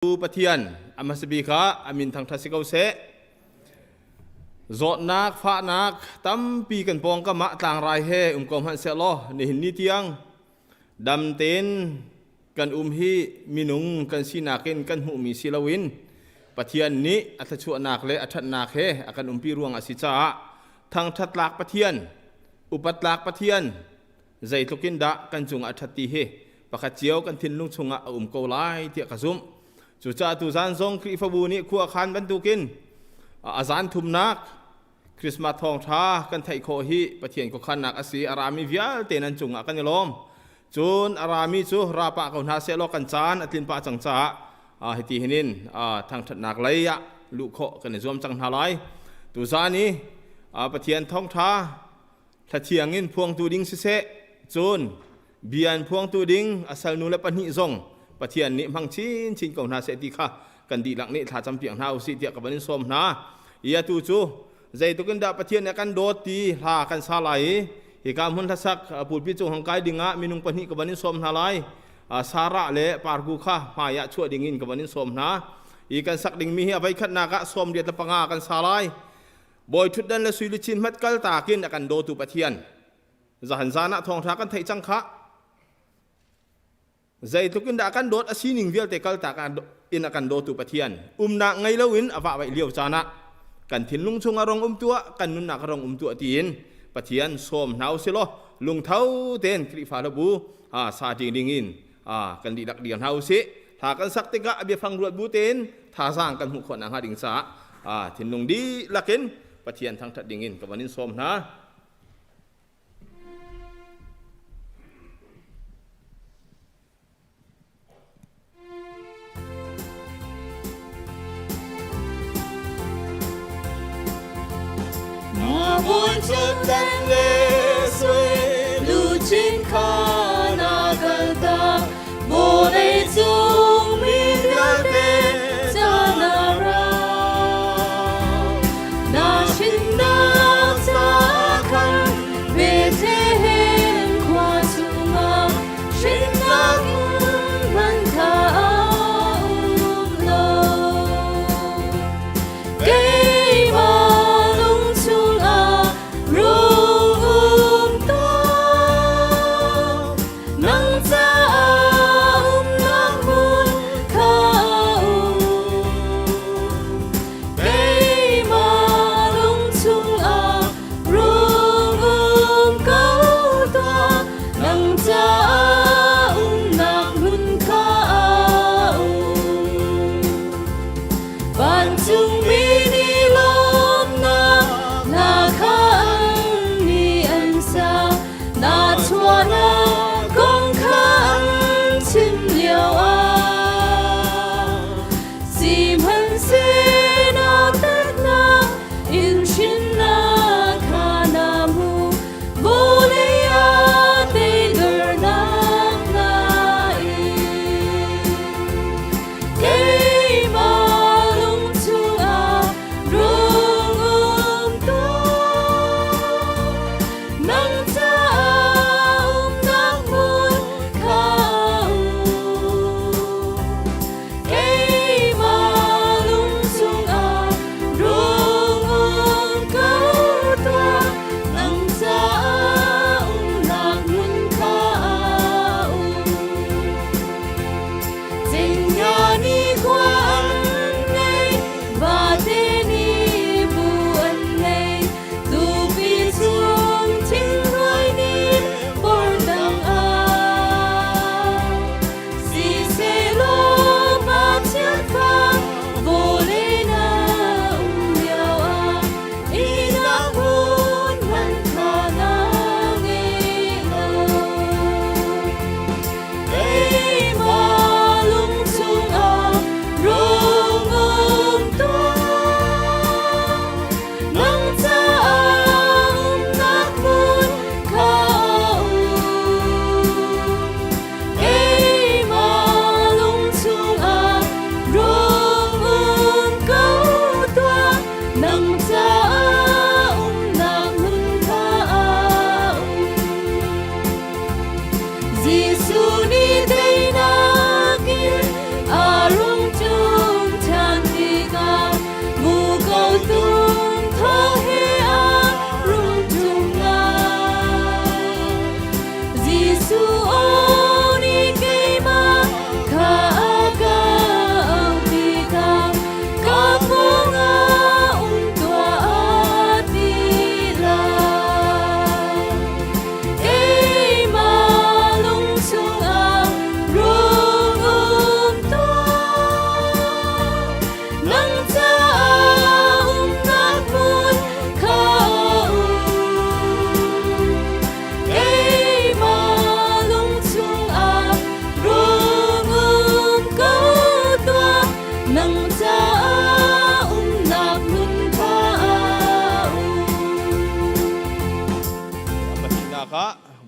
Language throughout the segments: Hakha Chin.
Pathian a hmasa bik ah a min thangṭhat si ko seh. Zawtnak, fahnak tampi kan pawngkam ah tlangrai he um ko hmanh sehlaw nihin ni tiang dam tein kan um hi minung kan sinak in kan hmuhmi si loin Pathian nih a thluachuahnak le a ṭhatnak he a kan umpi ruang a si caah thangṭhat tlak Pathian, upat tlak Pathian, zeitluk in dah kan cungah a ṭhat ti hi pakhat cio kan thinlung chungah a um ko lai tiah ka zumh. Cucaah tuzan zong Khrihfabu nih khua khan bantukin a zan thumnak Christmas thawngṭha kan theih khawh hi Pathian khuakhannak a si. A rami vialte nan cungah kan i lawm. Cun a rami cu ra pah ko hna sehlaw kan caan a tlin pah cang caah hiti hinin thangṭhatnak lei ah luh khawh kan i zuam cang hna lai. Tuzan i Pathian thawngṭha Thlathiang in phuangtu ding siseh, cun bia in phuangtu ding a salnu le pahnih zong Pathian nih hmang chinchin ko hna seh ti kha kan dihlak nih thla campiak hna usih tiah ka van in sawm hna. I atu cu zeitluk in dah Pathian nih a kan dawt ti hla kan sa lai i hika hmun hlasak pulpit cung hong kai ding ah minung pahnih ka van in sawm hna lai. Sarah le Parku kha hmai ah chuah ding in ka van in sawm hna. I kan sak dingmi hi a voikhatnak ah 85 kan sa lai. Bawi ṭhutdan le sui luchin hmat kal takin a kan dawtu Pathian. Zahan zan ah thawngṭha kan theih cang khah. Zeitluk in dah kan dawt a sining vialte kal tak in a kan dawtu Pathian. Umnak ngei loin a vahvaih lio caan ah kan thinlung chung a rong um tuah, kan nunnak a rong um tuah tiin Pathian sawm hna usilaw lungtho tein Khrihfa hlabu sa ṭing ding in kan dihlak dir hna usih. Hla kan sak tikah a biafang ruat bu tein thazaang kan hmuh khawh nakhnga ding caah thinlung dihlak in Pathian thangṭhat ding in ka van in sawm hna. Na bawi ṭhutdan le sui luchin kha na kaltak vawlei cung mi vialte ca na ra. Na hrinnak ca khan Bethlehem khua chungah hrinnak hmun kha a um lo. Keimah lung chungah rung um tuah, nang caah umnak hmun kha um. Keimah lung chungah rung um ko tuah, nang caah umnak hmun kha um. Vancungmi nih lawmnak hla kha an nih an sa, na chuahnak kong kha an chim lioah. Sihmanhseh na tetnak in hrinnak kha na hmu, vawlei ah teidornak na in. Keimah lung chungah.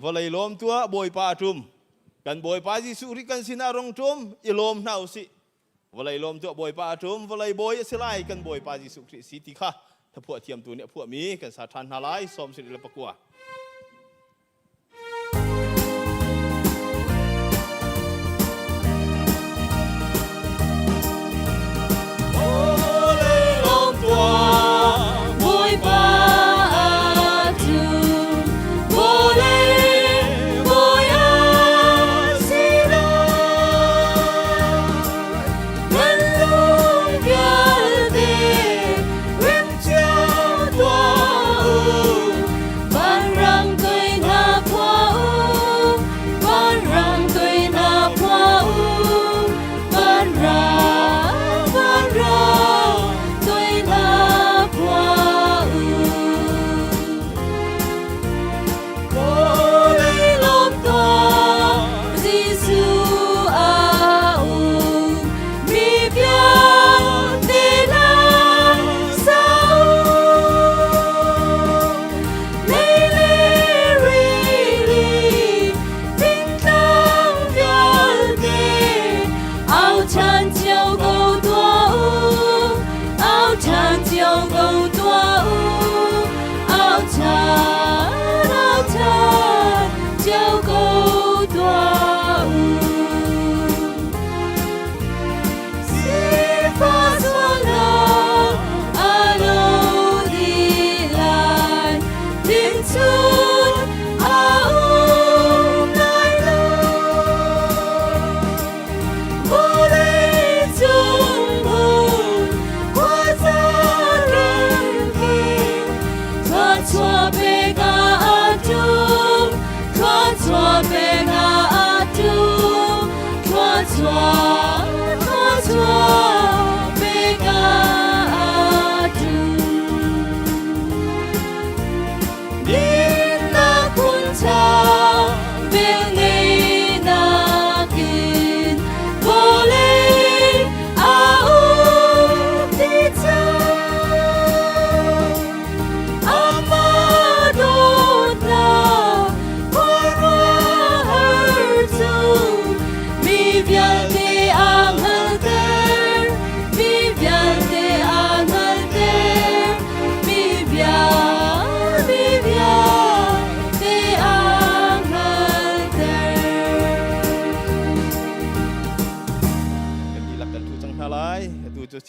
Vawlei lawm tuah Bawipa a ṭum. Kan Bawipa Jesuh Khrih kan sinah rung ṭum i lawm hna usih. Vawlei lawm tuah Bawipa a ṭum, vawlei bawi a si lai kan Bawipa Jesuh Khrih si ti kha thaphuah thiamtu nih a phuahmi kan sa ṭhan hna lai. 79.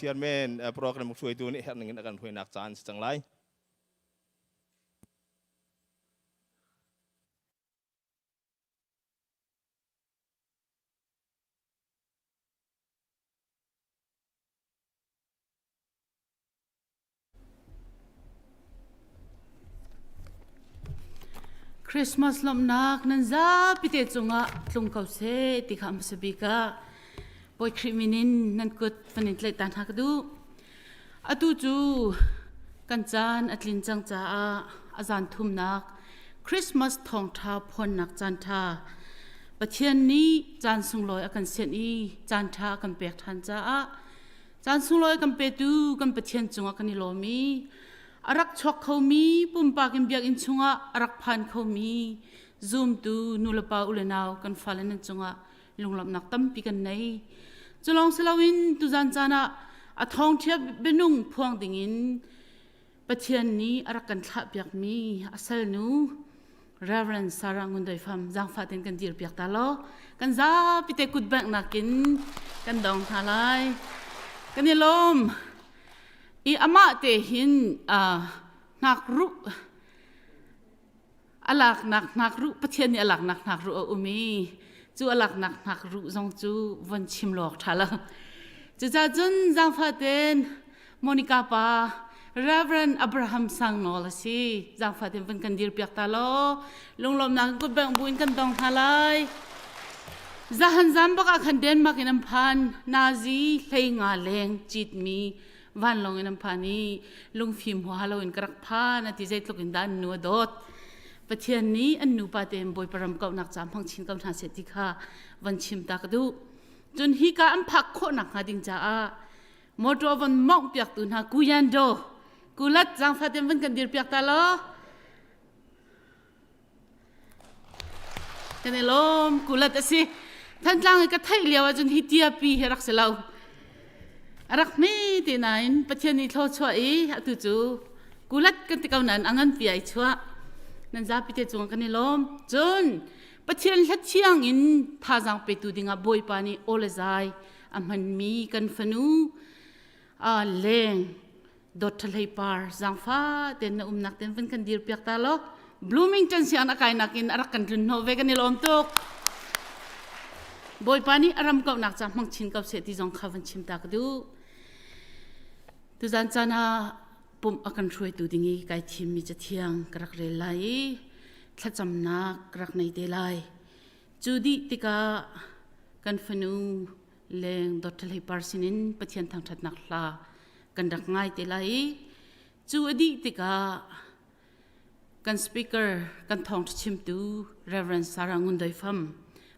Chairman program hruaitu nih herh ning in a kan hruainak caan si cang lai. Christmas lawmhnak nan zapi te cungah tlung ko seh ti kha hmasa bik ah Bawi Khrih min in nan kut van in tlaih ta hna ka duh. Atu cu kan caan a tlin cang caah a zan thumnak Christmas thawngṭha phuannak caan ṭha Pathian nih caan sunglawi a kan sianh i caan ṭha a kan pek ṭhan caah Caan sunglawi kan petu kan Pathian cungah kan i lawm i a rak chuak khomi pumpak in biakinn chungah a rak phan khomi zumtu nulepa ulenau kan fale nan cungah lunglawmhnak tampi kan nei. Culawng si loin tuzan caan ah a thawngṭhia bianung phuang dingin Pathian nih a rak kan thlahpiakmi a salnu Reverend Sarah Ngun Doi Fam zaangfah tein kan dirpiak ta law kan zapi te kut bengh nakin kan dong hna lai. Kan i lawm. I amah te hin hnakruh a laknak hnakruh Pathian nih a laknak hnakruh a um i cu a laknak hnakruh zong cu von chim lawk ṭha lo. Cucaah cun zaangfah tein Monica pa Reverend Abraham Sangnawl a si. Zaangfah tein van kan dirpiak ta law lunglawmnak in kutbengh buin kan dong hna lai. Zahan zam bak ah khan Denmark in an phan. Nazi hlei nga leng citmi vanlawng in an phan i lungfim huaha loin ka rak phan a ti zeitluk in dah an nu a dawt. Pathian nih an nupa tein Bawipa ram kauhnak ca hmang chin ko hna seh ti kha van chim ta ka duh. Cun hika an phak khawh nakhnga ding caah motor von mongh piaktu hna Kuyando kulat zaangfah tein van kan dir piak ta law. Kan i lawm kulat a si. Thantlang i ka theih lio ahcun hi tiapi hi rak si lo. A rak hme te nain Pathian nih thlaw chuah i atu cu kulat kan ti ko nain a nganpi ai chuah. Nan zapi te cungah kan i lawm. Cun Pathian hlathiang in thazaang petu dingah Bawipa nih aw le zai a hmanmi kan fanu a leng dot hlei par zangfa ten na umnak ten van kan dir piak ta lo Bloomington siang a kai nakin a rak kan tlun hnawh ve kan i lawm tuk. Bawipa nih a ram kauhnak ca hmang chin ko seh ti zong kha van chim ta ka duh. Tuzan caan ah pumh a kan hruaitu ding i kai thimmi cathiang ka rak rel lai i thlacamnak ka rak nei te lai. Cu dih tikah kan fanu leng Dr. Hlei Par sinin Pathian thangṭhatnak hla kan rak ngai te lai i cu a dih tikah Kan speaker, kan thawngṭha chimtu Reverend Sarah Ngun Doi Fam,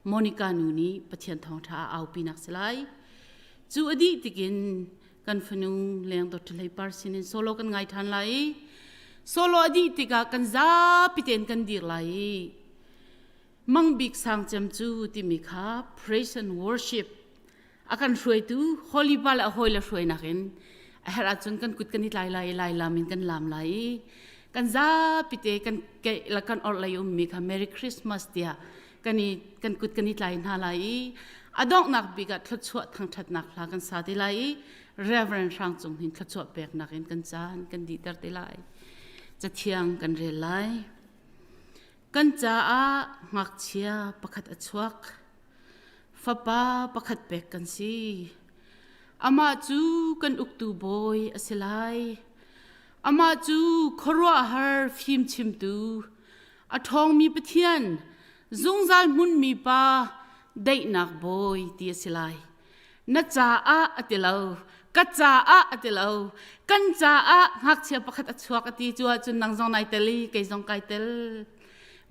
Monica nu nih Pathian thawngṭha a aupinak si lai. Cu a dih tikin kan fanu leng Dr. Hlei Par sinin solo kan ngai ṭhan lai i solo a dih tikah kan zapi tein kan dir lai i Mang Bik Sang Cem cu timi kha praise and worship a kan hruaitu holy pa le a hawi le hruainak in a herh ahcun kan kut kan i tlai lai i lai lam in kan lam lai i kan zapi te kan keih la kan orh lei ummi kha Merry Christmas tiah kan i kan kut kan i tlai hna lai i a donghnak bik ah thluachuah thangṭhatnak hla kan sa te lai i Reverend Hrang Cung hin thluachuah peknak in kan caan kan dihter te lai cathiang kan rel lai kan caah ngakchia pakhat a chuak Fapa pakhat pek kan si. Amah cu kan uktu bawi a si lai. Amah cu khuaruahhar fimchimtu, a ṭhawngmi Pathian, zungzal hmunmi Pa, daihnak bawi ti a si lai. Na caah a ti lo, ka caah a ti lo, kan caah ngakchia pakhat a chuak a ti cu ahcun nang zong nai tel i kei zong kai tel.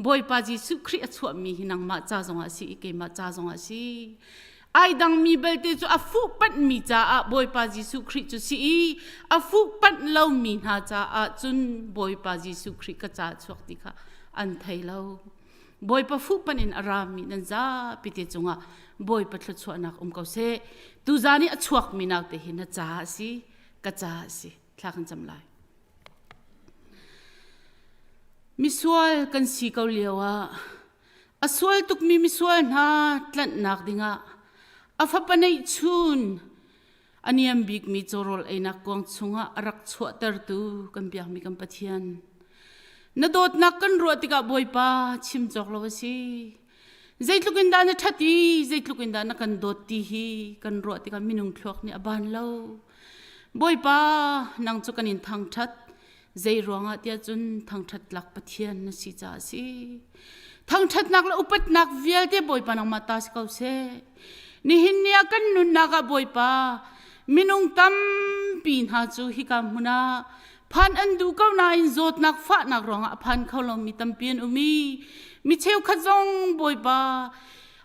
Bawipa Jesuh Khrih a chuahmi hi nangmah ca zongah a si i keimah ca zongah a si. Ai dangmi belte cu a fuh panhmi caah Bawipa Jesuh Khrih cu si i a fuh panh lomi hna caah cun Bawipa Jesuh Khrih ka ca chuak ti kha an thei lo. Bawipa fuh panh in a rami nan zapi te cungah Bawipa thluachuahnak um ko seh. Tuzan i a chuakmi naute hi na ca a si, ka ca a si. Thla kan cam lai. Misual kan si ko lioah a sual tukmi misual hna tlanhnak dingah a fapa neihchun a niam bikmi cawrawl einak kuang chungah a rak chuahtertu kan biakmi kan Pathian. Na dawtnak kan ruah tikah Bawipa chim cawk lo a si. Zeitluk in dah na ṭhat i zeitluk in dah na kan dawt ti hi kan ruah tikah minung thluak nih a ban lo. Bawipa, nang cu kan in thangṭhat. Zei ruangah tiah cun thangṭhat tlak Pathian na si caah a si. Thangṭhatnak le upatnak vialte Bawipa nangmah ta si ko seh. Nihin ni ah kan nunnak ah Bawipa, minung tampi hna cu hika hmun ah phan an duh ko nain zawtnak fahnak ruangah a phan kho lomi tampi an um i mi cheukhat zong Bawipa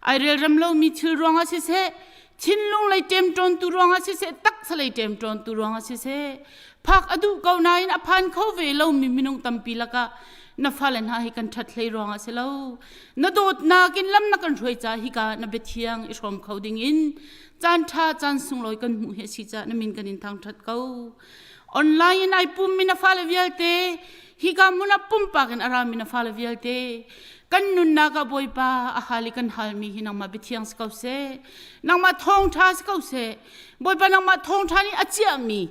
ai relrem lomi thil ruangah siseh thinlung lei ṭemṭawntu ruangah siseh taksa lei ṭemṭawntu ruangah siseh phak a duh ko nain a phan kho ve lomi minung tampi lakah na fale hna hi kan ṭhat hlei ruangah si lo na dawtnak in lam na kan hruai ca hika na biathiang i hrawm kho ding in caan ṭha caan sunglawi kan hmuh hi a si caah na min kan in thangṭhat ko online in ai pummi na fale vialte hika hmun ah pumpak in a rami na fale vialte kan nunnak ah Bawipa a hal i kan halmi hi nangmah biathiang si ko seh nangmah thawngṭha si ko seh Bawipa nangmah thawngṭha nih a ciahmi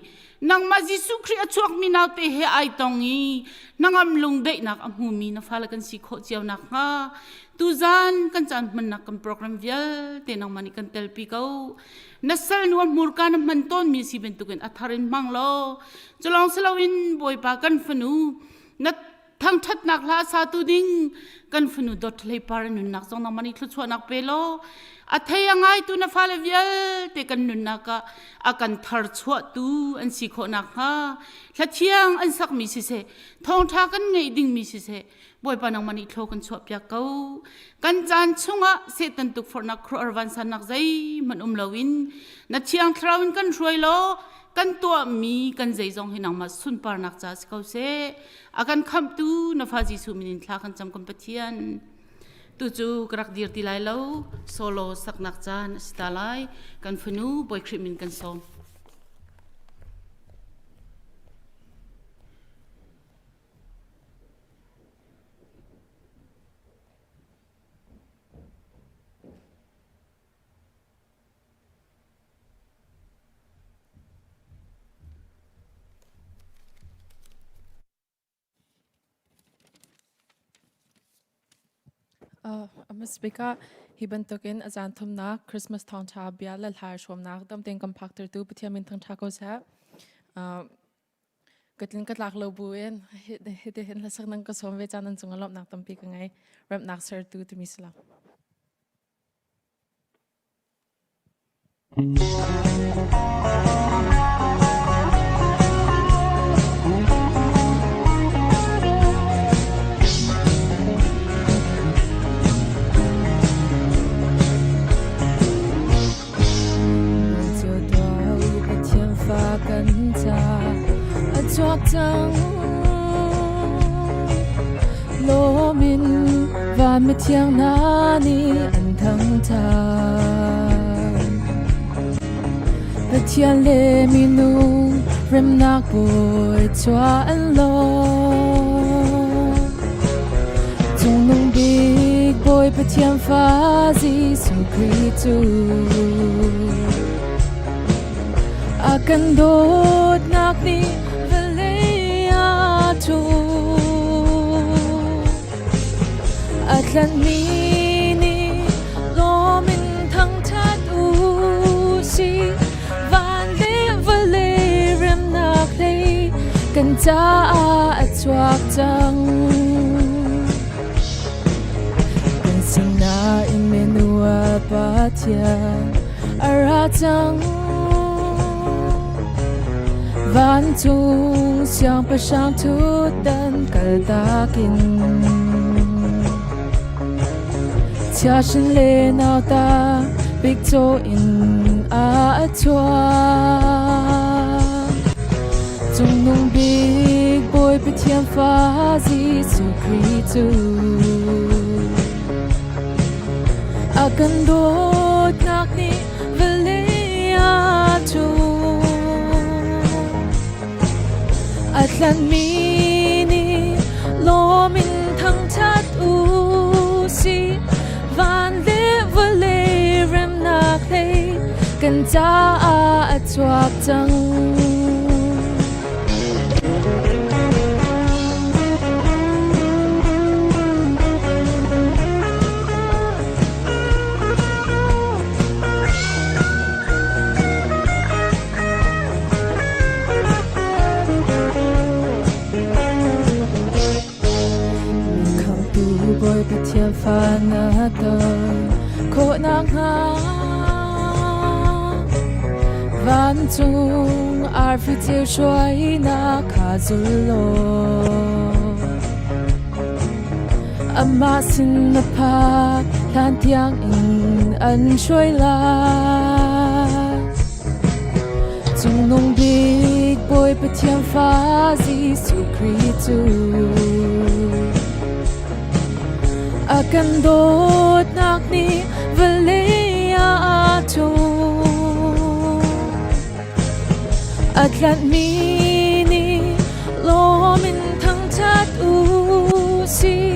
nangmah Jesuh Khrih a chuakmi naute he ai tong i hnangam lungdaihnak a hmumi na fale kan si khawh cio nakhnga tuzan kan caan hmannak kan program vialte nangmah nih kan telpi ko na sal nu a hmurka na hman tawnmi si bantukin a thar in hmang law culawng si loin Bawipa kan fanu na thangṭhatnak hla satu ding kan fanu dot hlei par nunnak zong nangmah nih thluachuahnak pe law a thei a ngaitu na fale vialte kan nunnak ah a kan tharchuahtu an si khawh nakhnga hla thiang an sakmi siseh thawngṭha kan ngeih dingmi siseh Bawipa nangmah nih thlaw kan chuahpiak ko kan caan chungah Satan tukforhnak khuaruahhar vansannak zeihmanh um loin na thiang thlarau in kan hruai law kan tuahmi kan zeizong hi nangmah sunparnak ca si ko seh a kan khamhtu na fa Jesuh min in thla kan cam kan Pathian. Tu cu ka rak dir ti lai lo. Solo saknak caan a si ta lai. Kan fanu Bawi Khrih min kan sawm. Hmasabik ah hi bantukin a zan thumnak Christmas thawngṭha bia le hla hrawmnak dam tein kan phaktertu Pathian min thangṭha ko seh. Ka tlin ka tlak lo bu in hiti hin hlasak nan ka sawm ve caan nan cungah lawmhnak tampi ka ngei. Remnak sertu timi si lo. Pathian fa kan ca a chuak cang Lawm in van mithiang hna nih an thangṭhat. Pathian le minung remnak bawi chuah an lawm. Cungnung bik Bawi Pathian fa Jesuh Khrih cu a kan dawtnak nih vawlei a thuh. A tlanhmi nih lawm in thangṭhat u sih. Van le vawlei remnak hlei kan caah a chuak cang. Kan sinah Emmanuel Pathian a ra cang. Vancung siangpahrang ṭhutdan kaltak in chiahrin le nauta bikcaw in a chuak. Cungnung bik Bawi Pathian fa Jesuh Khrih cu a kan dawtnak nih vawlei a thuh. A tlanhmi nih lawm in thangṭhat u sih. Van le vawlei remnak hlei kan caah a chuak cang. Khamhtu Bawi Pathian fa na ton khawh nakhnga vancung arfi ceu hruainak kha zul law Amah sin na phak hlan tiang in an hruai lai. Cungnung bik Bawi Pathian fa Jesuh Khrih cu a kan dawtnak nih vawlei ah aa ṭhum. A tlanhmi nih lawm in thangṭhat u sih.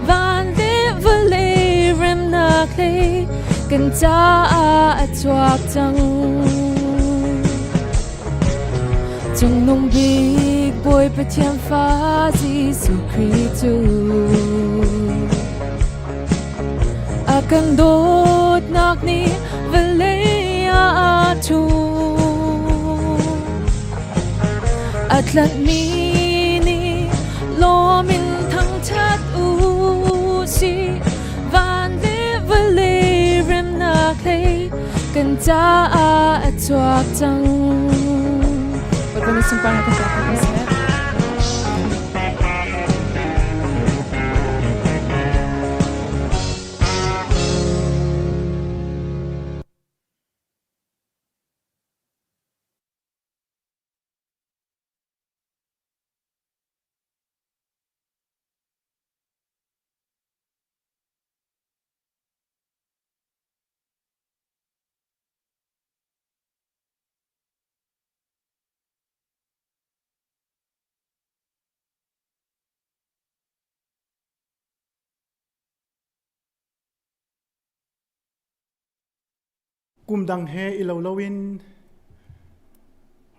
Van le vawlei remnak hlei kan caah a chuak cang. Cungnung bik Bawi Pathian fa Jesuh Khrih cu a kan dawtnak nih vawlei ah aa ṭhum. A tlanhmi nih lawm in thangṭhat u sih. Van le vawlei remnak hlei kan caah a chuak cang. Bawipa nih sunparnak kan pek ko seh. Kum dang he i lo loin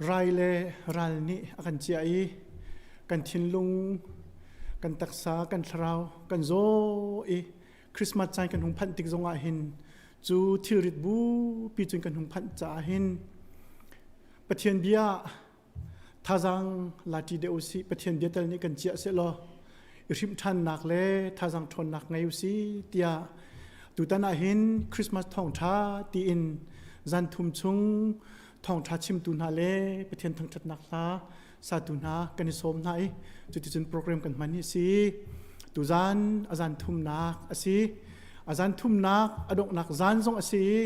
rai le ral nih a kan ciah i kan thinlung, kan taksa, kan thlarau kan zaw i Christmas caan kan hung phanh tik zongah hin cu thilrit bupi cun kan hung phanh caah hin Pathian bia Thazaang lati deuh usih, Pathian bia tal nih kan ciah sehlaw i hrimh ṭhannak le thazaang ṭhawnnak ngei usih tiah tutan ah hin Christmas thawngṭha tiin zan thum chung thawngṭha chimtu hna le Pathian thangṭhatnak hla satu hna kan i sawm hna i cuticun program kan hman hi a si. Tuzan a zan thumnak a si. A zan thumnak a donghnak zan zong a si i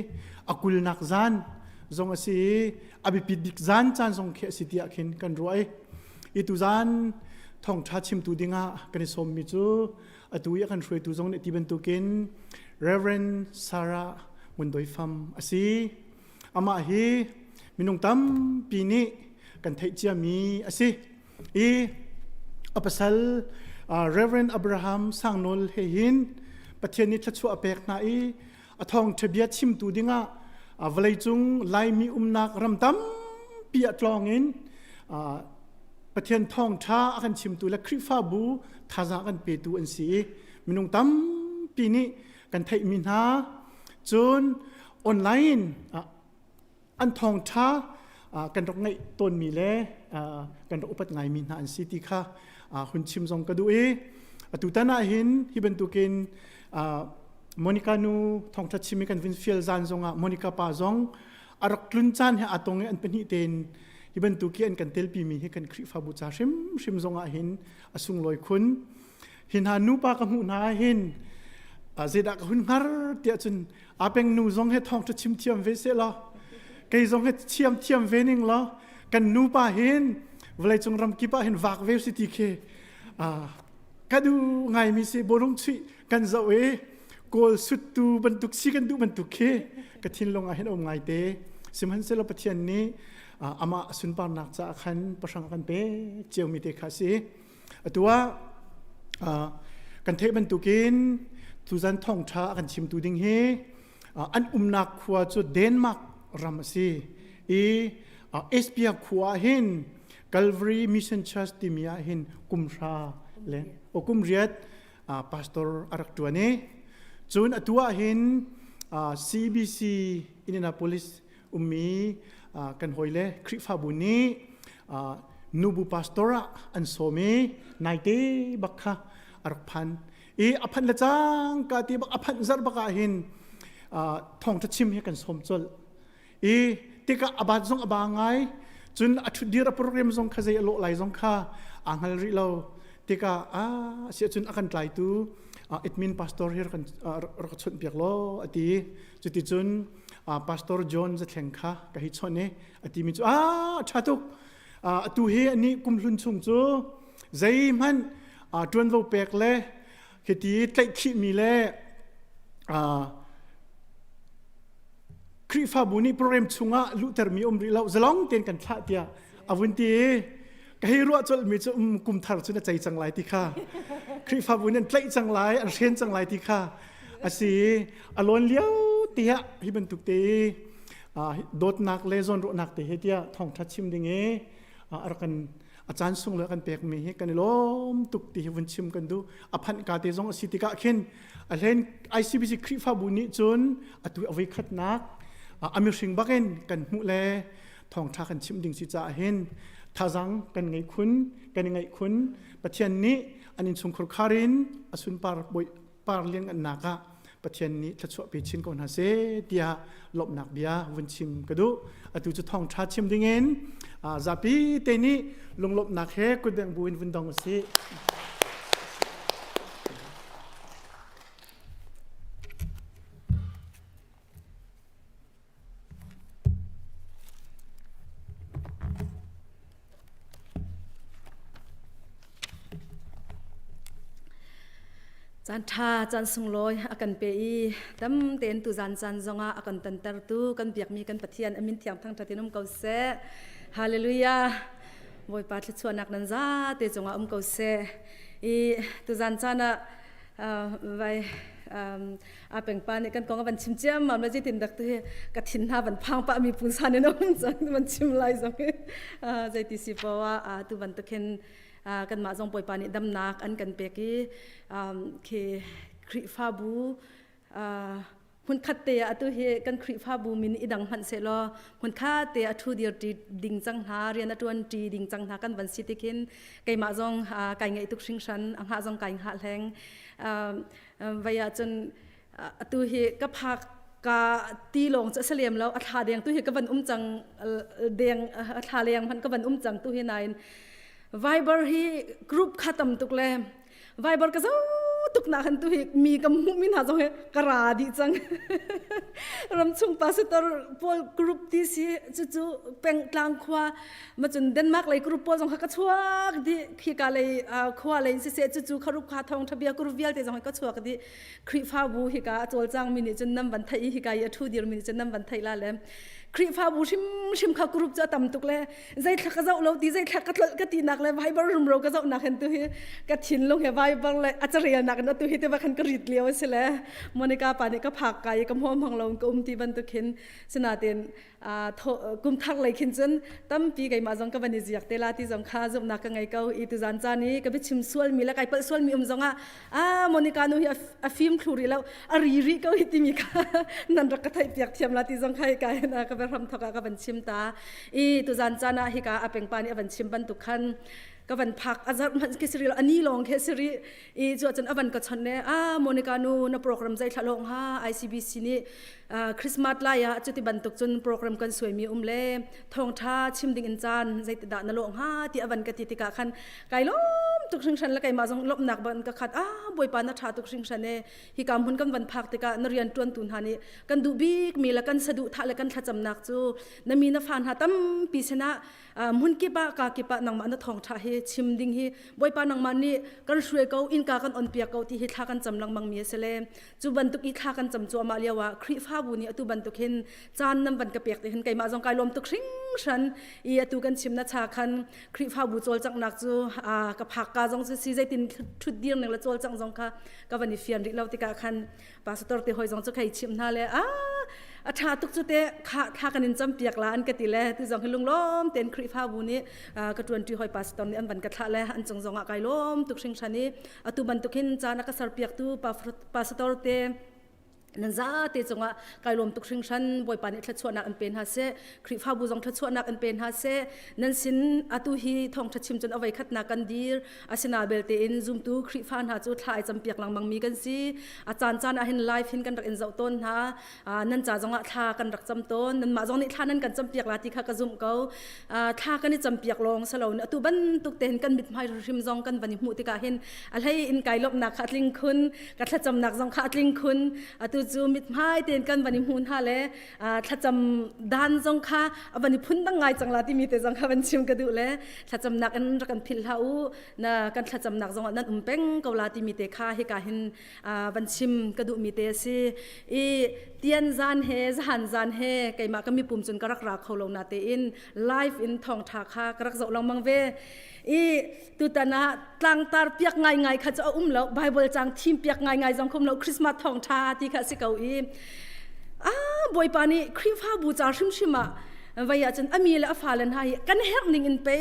a kulnak zan zong a si i a biapit bik zan caan zong khi a si tiah khin kan ruah i i tuzan thawngṭha chimtu dingah kan i sawmmi cu atu i a kan hruaitu zong nih ti bantukin Reverend Sarah Ngundoi Fam a si. Amah hi minung tampi nih kan theih ciami a si. I a pasal Reverend Abraham Sangnawl he hin Pathian nih thluachuah a pek hna i a thawngṭha bia chimtu dingah vawleicung Laimi umnak ram tampi ah tlawng in Pathian thawngṭha a kan chimtu le Khrihfabu thazaang a kan petu an si i minung tampi nih kan theihmi hna cun online an thawngṭha kan rak ngaih tawnmi le kan rak upat ngaimi hna an si ti kha hun chim zong ka duh i atutan ah hin hi bantukin Monica nu thawngṭha chim i kan vun fial zan zongah Monica pa zong a rak tlun caan he aa tong i an pahnih tein hi bantuk hi an kan telpimi hi kan Khrihfabu ca hrimhrim zongah hin a sunglawi khun. Hi hna nupa ka hmuh hna ah hin zeidah ka hun hngar tiah cun apeng nu zong he thawngṭha chim thiam ve seh law kei zong he thiam thiam ve ning law kan nupa hin vawleicung ram kip ah hin vak ve si ti khi ka duh ngaimi si bawlung chuih kan zoh i kawl suttu bantuk si kan duh bantuk khi ka thinlung ah hin um ngai te sihmanhsehlaw Pathian nih amah sunparnak caah khan pahrang kan pe ciomi te kha si Atu ah kan theih bantukin tuzan thawngṭha a kan chimtu ding hi an umnak khua cu Denmark ram a si i Espia khua ah hin Calvary Mission Church timi ah hin kumhra le o kum riat pastor a rak ṭuan i cun atu ah hin CBC Indianapolis ummi kan hawile Khrihfabu nih nubu pastor ah an sawm i naite bak kha a rak phan i a phanh le cangka ti bak a phanh zarh bak ah hin thawngṭha chim hi kan sawm colh i tikah a bat zong a ba ngai cun a ṭhutdir a program zong kha zei a lawh lai zong kha aa hngal rih lo tikah a siah cun a kan tlaitu admin pastor hi rak rak chawnh piak law a ti cuticun Pastor John Zathleng kha ka hi chawnh i a timi cu a ṭha tuk atu hi anih kum hlun chung cu zeihmanh ṭuanvo pek le hiti tlaihkhihmi le Khrihfabu nih program chungah luhtermi um rih lo zalong tein kan thlah tiah a vun ti i ka hei ruah colhmi cu um kum thar cu na cei cang lai ti kha Khrihfabu nih an tlaih cang lai an hren cang lai ti kha a si a lawn lio tiah hi bantuk te dawtnak le zawnruahnak te he tiah thawngṭha chim ding i a rak kan a caan sung le kan pekmi hi kan i lawm tuk ti hi vun chim kan duh a phanh ka te zong a si tikah khin a hlen ICBC Khrihfabu nih cun atu a voi khatnak a mihring bakin kan hmuh le thawngṭha kan chim ding si caah hin thazang kan ngei khun kan i ngaih khun Pathian nih an innchungkhar khar in a sunpar bawi par lianngannak ah Pathian nih thluachuah pe chin ko hna seh tiah lawmhnak bia vun chim ka duh. Atu cu thawngṭha chim dingin zapi te nih lunglawmhnak he kutbengh buin vun dong usih. Caan ṭha, caan sunglawi a kan pe i tam tein tuzan caan zongah a kan tontertu kan biakmi kan Pathian a min thiang thangṭhat in um ko seh. Hallelujah. Bawipa thluachuahnak nan zate cungah um ko seh. I tuzan caan ah vai A pengpa nih kan kong a van chim ciammam le zeitin dak tu hi ka thin hna van phang pah mi pungsan in um cang van chim lai zong hi zeiti si poah ah tu bantuk hin kanmah zong Bawipa nih damnak an kan pek i khi Khrihfabu hmunkhat te ah atu hi kan Khrihfabu min i dang hmanh sehlaw hmunkhat te a ṭhu dir ṭi ding cang hna rian a ṭuan ṭi ding cang hna kan van si tikhin keimah zong kai ngaih tuk hringhran a hngah zong kai hngah hleng vai ah cun atu hi ka phak ka ti lawng cu a si lem lo a thla deng tu hi ka van um cang deng a thla leng hmanh ka van um cang tu hi nain Viber hi group kha tam tuk le Viber ka zo tuk na khan tu hi mi ka hmuh mi hna zong hi ka ra dih cang ramchung pastor pawl group ti si cu cu peng tlang khua ma cun Denmark lei group pawl zong kha ka chuak dih khika lei khua lei siseh cu cu kharup kha thong thabia group vialte zong hi ka chuak dih Khrihfabu hika a cawlcang mi nih cun nan van theih i hika i a thu dir mi nih cun nan van theih la le Khrihfabu hrimhrim kha group cu a tam tuk le zeithla ka zoh lo ti zeithla ka tlolh ka ti nak le Viber rumro ka zoh nak hin tu hi ka thinlung he Viber le a carel nak in atu hi te khan ka rit lio a si le Monica pa nih ka phak kai ka hmuam hang lo ka um ti bantuk hin sinatin kum thar lei khin cun tampi keimah zong ka van i ziak te la ti zong kha zumhnak ka ngei ko i tuzan caan i ka biachim sual mi le kai palh sual mi um zong ah ah Monica nu hi a fim thlu rih lo a ri rih ko hi timi kha nan rak ka theih piak thiam la ti zong kha ka ka ram thok ah ka van chim ta i tuzan caan ah hika a pengpa nih a van chim bantuk khan ka van phak a zarh hmanh khi siri ani lawng khi siri i cu cun a van ka chon ne a Monica nu na program zai thla long ha ICBC nih Christmas lai ah cuti bantuk cun program kan suai mi um le thawngtha chim ding in caan zeiti dah na lawh hnga ti a van ka ti tikah khan kai lawm tuk hringhran le keimah zong lawmhnak ban ka khat ah bawipa na tha tuk hringhran e hi ka hmun kan van phak tikah na rian tuan tu hna nih kan duh bik mi le kan saduh thah le kan thlacamnak cu na mi na fa hna tampi sinah hmun kip ah ka kip ah nangmah na thawngtha hi chim ding hi bawipa nangmah nih kan hruai ko innka kan on piak ko ti hi thla kan cam lengmang mi a si le cu bantuk i thla kan cam cuahmah lio ah Khrihfabu nih atu bantuk hin caan nan van ka pek ti hin keimah zong kai lawm tuk hringhran i atu kan chim na cha khan Khrihfabu cawlcanghnak cu ka phak ka zong cu si zeitin thut dir ning le cawlcangh zong kha ka van i fian rih lo tikah khan pastor te hoi zong cu khei chim hna le a a tha tuk cu te kha thla kan in cam piak la an ka ti le tu zong hi lunglawm ten Khrihfabu nih ka tuanṭi hoi pastor nih an van ka thlah le an cung zong ah kai lawm tuk hringhran i atu bantuk hin caan a ka ser piaktu pastor te nan zate cungah kai lawm tuk hringhran bawipa nih thluachuahnak an pe hna seh Khrihfabu zong thluachuahnak an pe hna seh nan sin atu hi thawngṭha chim cun avei khatnak kan dir asina belte in zumtu Khrihfa hna cu thla ai campiak lengmang mi kan si a caan caan ah hin live hin kan rak in zoh tawn hna nan ca zongah thla kan rak cam tawn nanmah zong nih thla nan kan campiak la ti kha ka zumh ko thla kan i campiak lawng si lo atu bantuk te hin kan mithmai hrim zong kan van i hmuh tikah hin a hlei in kai lawmhnak kha a tling khun ka thlacamnak zong kha a tling khun atu cu mithmai tein kan van i hmu hna le thlacam dan zong kha a van i phun dang ngai cang la timi te zong kha van chim ka duh le thlacamnak in rak kan philh hlah u na kan thlacamnak zong ah nan um peng ko la timi te kha hika hin van chim ka duhmi te a si i tian zan he zahan zan he keimah ka mipum cun ka rak ra kho lo na tein live in thawngtha kha ka rak zoh lengmang ve i tutan ah tlangtar piak ngai ngai kha cu a um lo bible cang thim piak ngai ngai zong khum lo christmas thawngtha ti kha si ko i ah bawipa nih khrihfabu ca hrimhrim ah vai ah cun ami le a fale hna hi kan herh ning in pe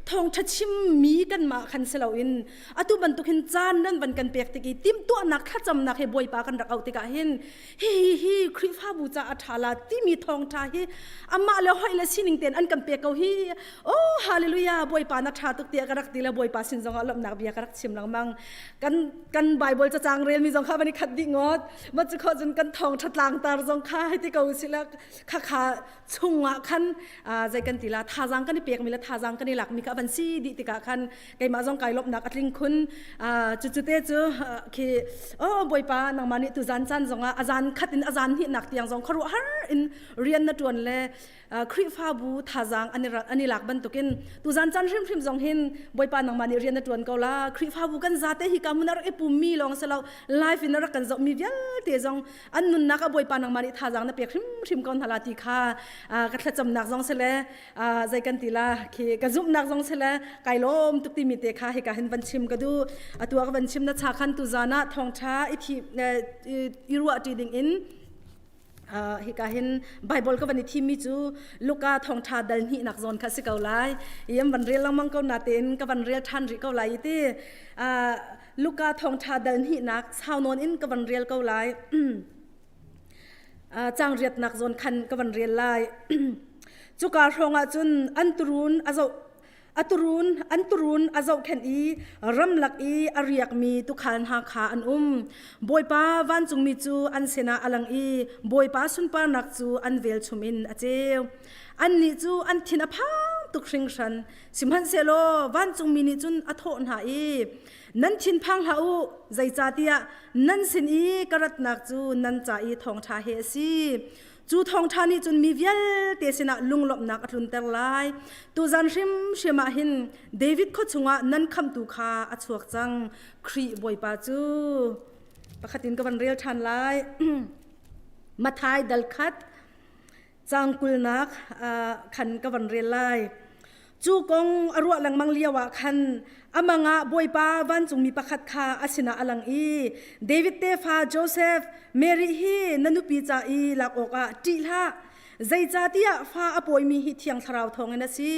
thawngtha chim mi kan mah khan si lo in atu bantuk hin caan nan van kan pek tik i timhtuahnak thlacamnak he bawipa kan rak auh tikah hin hi hi hi Khrihfabu ca a ṭha la timi thawngṭha hi amah le hoi le sining tein an kan pek ko hi oh hallelujah bawipa na ṭha tuk tiah ka rak ti le bawipa sin zongah lawmhnak bia ka rak chim lengmang kan kan Bible cacang relmi zong kha van i khat dih ngawt ma cu kho cun kan thawngṭha tlangtar zong kha hei ti ko si la kha kha chungah khan zei kan ti la thazaang kan i pekmi le thazaang kan i lakmi kha van si dih tikah khan keimah zong kai lawmhnak a tling khun cu cu te cu khi oh bawipa nangmah nih tu zan caan zongah a zan khat in a zan hnihnak tiang zong khuaruahhar in rian na tuan le Khrihfabu thazaang an i lak bantukin tu zan caan hrimhrim zong hin bawipa nangmah nih rian na tuan ko la Khrihfabu kan zate hi ka mun a rak i pummi lawng si lo live in a rak kan zohmi vialte zong an nunnak ah bawipa nangmah nih thazaang na pek hrimhrim ko hna la ti kha ka thlacam. thlacamnak zong si le zei kan ti la khi ka zumhnak zong si le kai lawm tuk timi te kha hika hin van chim ka duh. Atu ah ka van chim na cha khan tu zan ah thawngṭha i thi i ruah ṭi ding in hika hin Bible ka van i thimmi cu Luka thawngṭha dal hnihnak zawn kha si ko lai. I an van rel lengmang ko natein ka van rel ṭhan rih ko lai i ti. Luka thawngṭha dal hnihnak sau nawn in ka van rel ko lai. Caang riatnak zawn khan ka van rel lai. Cuka hrawng ah cun an turun a zoh a turun an turun a zohkhenh i ramlak i a riakmi tuukhal hna kha an um. Bawipa vancungmi cu an sinah a lang i Bawipa sunparnak cu an velchum in a ceu. Annih cu an thin a phang tuk hringhran. Sihmanhsehlaw vancungmi nih cun a thawh hna i, Nan thinphang hlah u, zeicahtiah nan sin i ka ratnak cu nan ca i thawngṭha he a si. Cu thawngṭha nih cun mi vialte sinah lunglawmhnak a tlunter lai. Tuzan hrimhrim ah hin David khua chungah nan khamhtu kha a chuak cang, Khrih Bawipa cu. Pakhat in ka van rel ṭhan lai. Matthai dal khat caang kulnak khan ka van rel lai. Cu kong a ruah lengmang lio ah khan a mang ah Bawipa vancungmi pakhat kha a sinah a lang i David tefa Josef, Mary hi na nupi ca i lak awkah ṭih hlah. Zeicahtiah fa a pawimi hi Thiang Thlarau thawngin a si.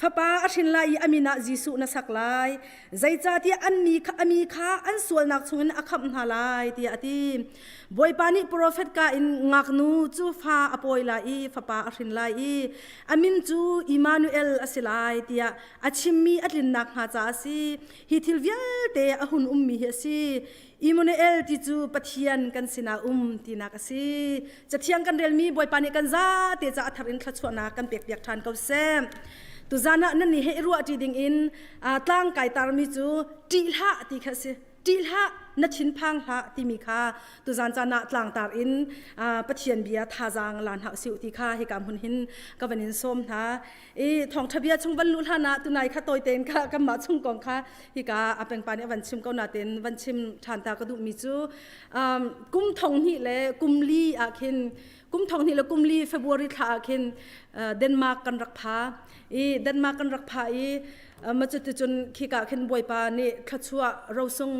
Fapa a hrin lai i a min ah Jesuh na sak lai. Zeicahtiah an mi kha, a mi kha an sualnak chungin a khamh hna lai, tiah a ti. Bawipa nih profet ka in ngaknu cu fa a pawi lai i fapa a hrin lai i a min cu Immanuel a si lai tiah a chimmi a tlinnak hnga caah a si. Hi thil vialte a hun ummi hi a si. Immanuel ti cu Pathian kan sinah um tinak a si. Cathiang kan relmi Bawipa nih kan zate ca a thar in thluachuahnak kan pekpiak ṭhan ko seh. Tuzan ah nan nih he i ruahṭi ding in tlang kai tarmi cu ṭih hlah ti kha a si. Ṭih hlah, na thinphang hlah timi kha tuzan caan ah tlangtar in Pathian bia thazaang la hna usih ti kha hika hmun hin ka van in sawm hna. I thawngṭha bia chung van luh hlan ah tunai kha tawi tein kha kanmah chung kong kha hika a pengpa nih a van chim ko natin van chim ṭhan ta ka duhmi cu kum thong hnih le kum li ah khin kum thong hnih le kum li February thla ah khin Denmark kan rak pha i Denmark kan rak pha i Macuticun khika khin Bawipa nih thluachuah rosung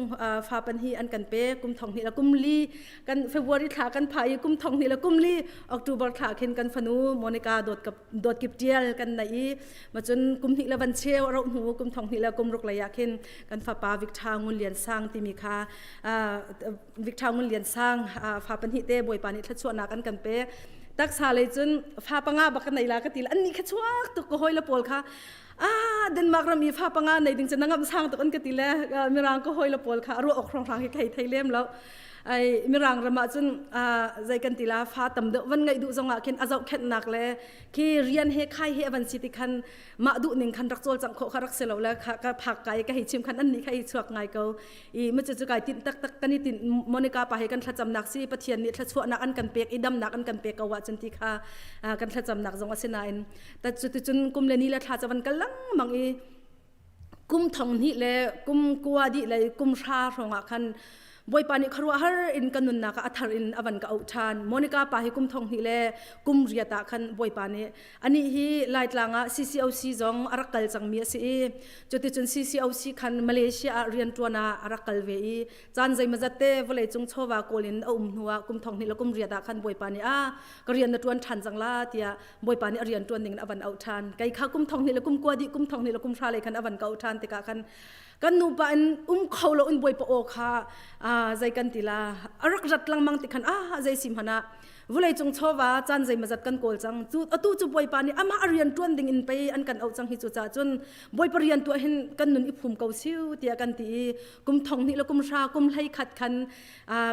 fa pan hi an kan pek kum thong hnih le kum li kan February thla kan pha i kum thong hnih le kum li October thla khin kan fanu Monica dawt dawt kip tial kan nei i macun kum hnih le van cheu ro hnu kum thong hnih le kum ruk lei ah khin kan fapa Victor Ngun Lian Sang timi kha Victor Ngun Lian Sang fa pahnih te Bawipa nih thluachuahnak an kan pek taksa lei cun fa panga bak ka nei la ka ti an ni kha chuak tuk ka hoi le pawl kha ah Denmark ram i fa panga nei ding cu na ngam sang tuk an ka ti le mirang ka hoi le pawl kha ruah ok hrang hi thei thei lem lo ai mirang ram ah cun zei kan ti la fa tam deuh van ngaih duh zong ah khin a zohkhenhnak le khi rian he khai he van si ti khan mah duh ning khan rak cawlcangh khawh kha rak si lo le kha ka phak kai ka hei chim khan an nih kha hi chuak ngai ko i ma cu cu kai tinh tak tak kan i tinh Monica pa he kan thlacamnak si Pathian nih thlachuahnak an kan pek i damnak an kan pek ko ah cun ti kha kan thlacamnak zong a si nain ta cuticun kum le ni le thla cavan kal lengmang i kum thong hnih le kum kua dih le kum hra hrawng ah khan Bawipa nih khuaruahhar in ka nunnak ah a thar in a van ka auh ṭhan. Monica pa hi kum thong hnih le kum riat ah khan Bawipa nih anih hi Laitlang ah CCOC zong a rak kal cangmi a si i cuticun CCOC khan Malaysia ah rianṭuan ah a rak kal ve i caan zeimazat te vawleicung chawva kawl in a um hnu ah kum thong hnih le kum riat ah khan Bawipa nih a ka rian na ṭuan ṭhan cang la tiah Bawipa nih a rian ṭuan ding in a van auh ṭhan. Kei kha kum thong hnih le kum kua dih kum thong hnih le kum hra lei khan a van ka auh ṭhan tikah khan kan nupa in um kho lo in Bawipa aw kha zei kan ti la a rak rat lengmang ti khan ah zei si hmanh ah vawleicung chawva caan zeimazat kan kawl cang cu atu cu Bawipa nih amah a rian ṭuan ding in pei an kan auh cang hi cu caah cun Bawipa rian tuah hin kan nun i phum ko siu tiah kan ti i kum thong hnih le kum hra kum hlei khat khan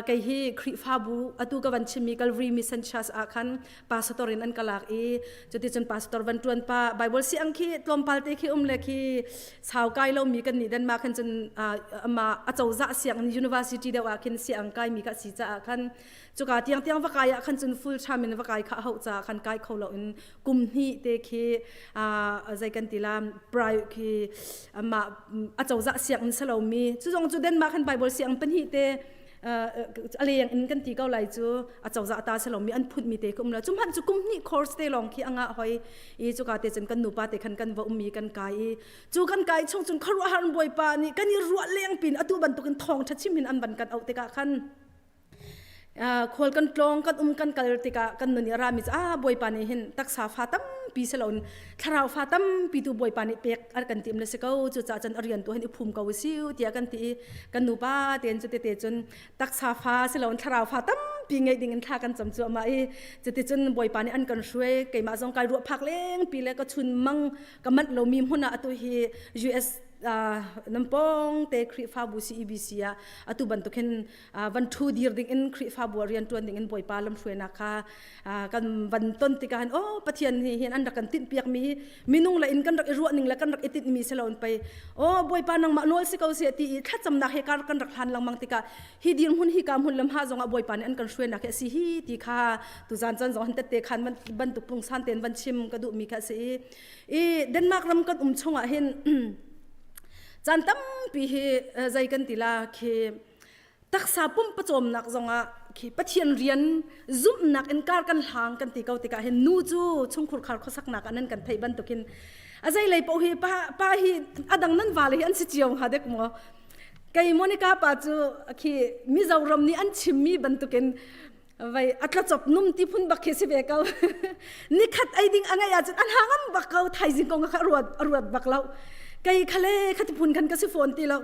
kei hi Khrihfabu atu ka van chimmi Calvary Mission Church ah khan pastor in an ka lak i cuticun pastor van ṭuan pa Bible si ang khi tlawmpal te khi um le khi sau kai lomi kan nih Denmark khan cun ama acozah sianginn university deuh ah khin siang kai mi ka si caah khan cuka tiang tiang va kai ah khan cun full time in va kai kha hau ca khan kai kho lo in kum hnih te khi zei kan ti la prai khi ama acozah sianginn salomi cu zong cu Denmark khan Bible siang pahnih te. a leng in kan ti ko lai cu a cozah ta se lomi an phut mi te kum la cu hmanh cu kum hnih course te lawng khi anga hoi i cuka te cun kan nupa te khan kan va ummi kan kai i cu kan kai chung cun khuaruahhar bawipa nih kan i ruah leng pin atu bantukin thawng ṭha chim hin an van kan auh tikah khan khual kan tlawng kan um kan kal tikah kan nun i a rami cu ah bawipa nih hin taksa fa tampi si loin thlarau fa tampi tu bawipa nih pek a kan tim le si ko cucaah cun a rian tu hin i phum ko si tiah kan ti i kan nupa tein cu tete cun taksa fa si loin thlarau fa tampi ngeih ding in thla kan cam cuahmah i cuticun bawipa nih an kan hruai keimah zong kai ruah phak lengpi le ka chun mang ka manh lomi hmun ah atu hi US nan pawng te Khrihfabu CEBC ah atu bantuk hin van ṭhu dir ding in Khrihfabu ah rian ṭuan ding in Bawipa lamhruainak kha kan van ton tikah hin oh Pathian hi hin an rak kan tinhpiak mi hi minung le in kan rak i ruah ning le kan rak i tinh mi si lo in pei oh Bawipa nangmah nawl si ko seh ti i thlacamnak he kar kan rak hlan lengmang tikah hi dirhmun hi ka hmun lam ha zong ah Bawipa nih an kan hruainak hi a si hi ti kha tuzan chan zong han tette khan bantuk pungsan ten van chim ka duh mi kha a si i i Denmark ram kan um chungah hin caan tampi hi zei kan ti la khi taksa pum pawcawmnak zongah khi Pathian rian zumhnak in kar kan hlang kan ti ko tikah hin nu cu chungkhur khar khuasaknak ah nan kan theih bantukin a zei lei paoh hi pa, pa hi adang nan vale hi an si cio hnga dek maw kei Monica pa cu khi Mizoram nih an chimmi bantukin vai atla chop num ti phun bak khi si ve ko nikhat ei ding angai ahcun an hangam bak ko thaizing kong kha ruat ruat bak lo kei khale khati phun khan ka si phone ti lo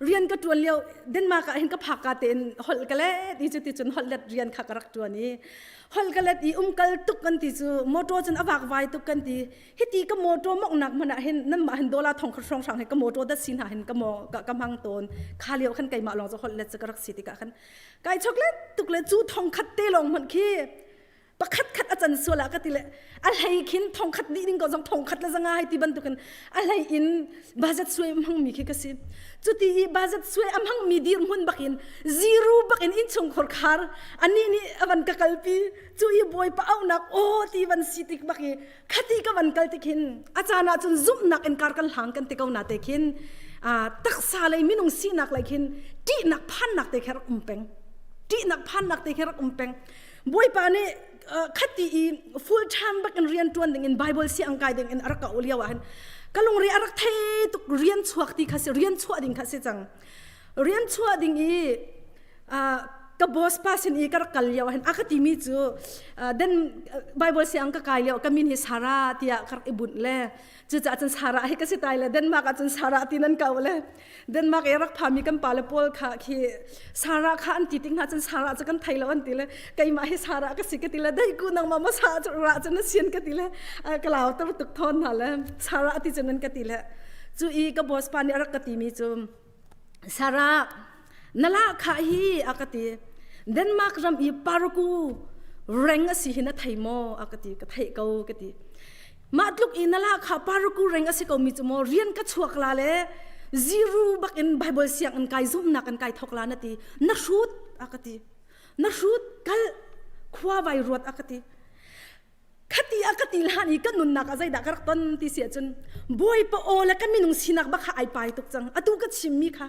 rian ka tuan lio Denmark ah hin ka phak ka tein holh ka let i cu ti cun holh let rian kha ka rak tuan i holh ka let i umkal tuk kan ti cu motor cun a vak vai tuk kan ti hiti ka motor moknak hmanh ah hin nan mah hin dollar thong khat hrawng hrang he ka motor dat sin ha hin ka mo ka ka hmang tawn kha lio khan keimah lawng cu holh let cu ka rak si tikah khan kai chok let tuk le cu thong khat te lawng hmanh khi pakhat khat a can sual ah ka ti le a hlei khin thong khat dih ding ko zong thong khat le zanga hai ti bantukin a hlei in budget suai hmang mi khi ka si cuti i budget suai a hmang mi dir hmun bakin zero bakin innchung khor khar ani nih avan ka kalpi cu i bawipa auhnak aw ti van si tik bak i khati ka van kal tik hin a caan ah cun zumhnak in kar kan hlang kan ti ko na te khin taksa lei minung sinak lei khin ṭihnak phannak te khi rak um peng ṭihnak phannak te khi rak um peng bawipa nih khati i full time bak in rian ṭuan ding in bible si ang kai ding in a rak ka lio ah hin ka lungri a rak thei tuk rian chuak ti kha si rian chuah ding kha si cang rian chuah ding i ka boss pa sin i ka rak kal lio hin a ka timi cu den bible siang ka kai lio ka min hi Sarah tiah ka rak i bunh le cucaah cun Sarah hi ka si tai le Denmark ah cun Sarah ti nan ko le Denmark i rak phami kan pa le pawl kha khi Sarah kha an ti tik hna cun Sarah cu kan thei lo an ti le keimah hi Sarah ka si ka ti le dei ku nangmah ma sa cu ra cu na sian ka ti le ka lau tar tuk thawn hna le Sarah ti cun an ka ti le cu i ka boss pa nih a rak ka timi cu Sarah na lahkhah hi a ka ti Denmark ram i paraku reng a si hi na thei maw a ka ti ka theih ko ka ti mah tluk i na lahkhah paraku reng a si ko mi cu maw rian ka chuak la le zero bak in Bible sianginn kai zumhnak in kai thok la na ti na hrut a ka ti na hrut kal khua vai ruat a ka ti Khati a ka ti hlan i ka nunnak ah zeidah ka rak ton ti si ahcun Bawipa aw le ka minung sinak bak kha ai pai tuk cang. Atu ka chimmi kha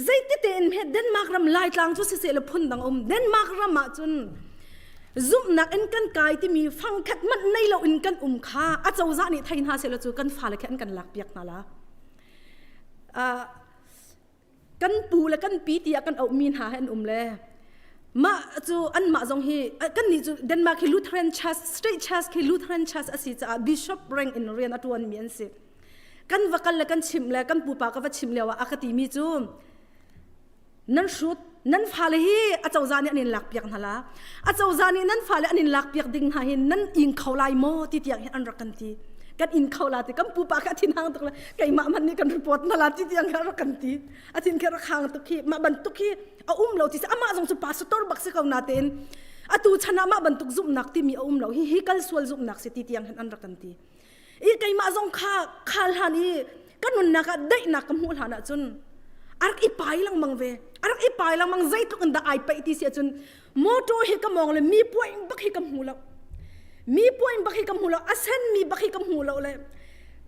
zeiti tein he Denmark ram Laitlang cu siseh le phun dang um Denmark ram ah cun zumhnak in kan kai timi fangkhat manh nei lo in kan um kha a cozah nih thei hna seh cu kan fale khi an kan lak piak hna la. Uh, kan pu le kan pi tiah kan auhmi hna he an um le mah cu anmah zong hi kan nih cu Denmark hi Lutheran Church State Church khi Lutheran Church a si caah bishop rank in rian a ṭuanmi an si kan va kal le kan chimh le kan pupa ka va chimh lio ah a ka timi cu nan hrut nan fale hi a cozah nih an in lakpiak hna la a cozah nih nan fale an in lakpiak ding hna hi nan ing kho lai maw ti tiang hi an rak kan ti kan in kho la ti kan pupa kha thin hang tuk le keimah man nih kan report na la ti tiang kha rak kan ti a thin kha rak hang tuk hi mah bantuk hi a um lo ti amah zong cu pastor bak si ko na tein atu chan ah mah bantuk zumhnak timi a um lo hi hi kal sual zumhnak si ti tiang hin an rak kan ti i keimah zong kha khal hlan i ka nunnak ah daihnak ka hmuh hlan ah cun a rak i pai lengmang ve a rak i pai lengmang zeitluk in dah ai paih ti si ahcun motor hi ka mawng le mi puaing bak hi ka hmu lo mi puaing bak hi ka hmu lo a sen mi bak hi ka hmu lo le.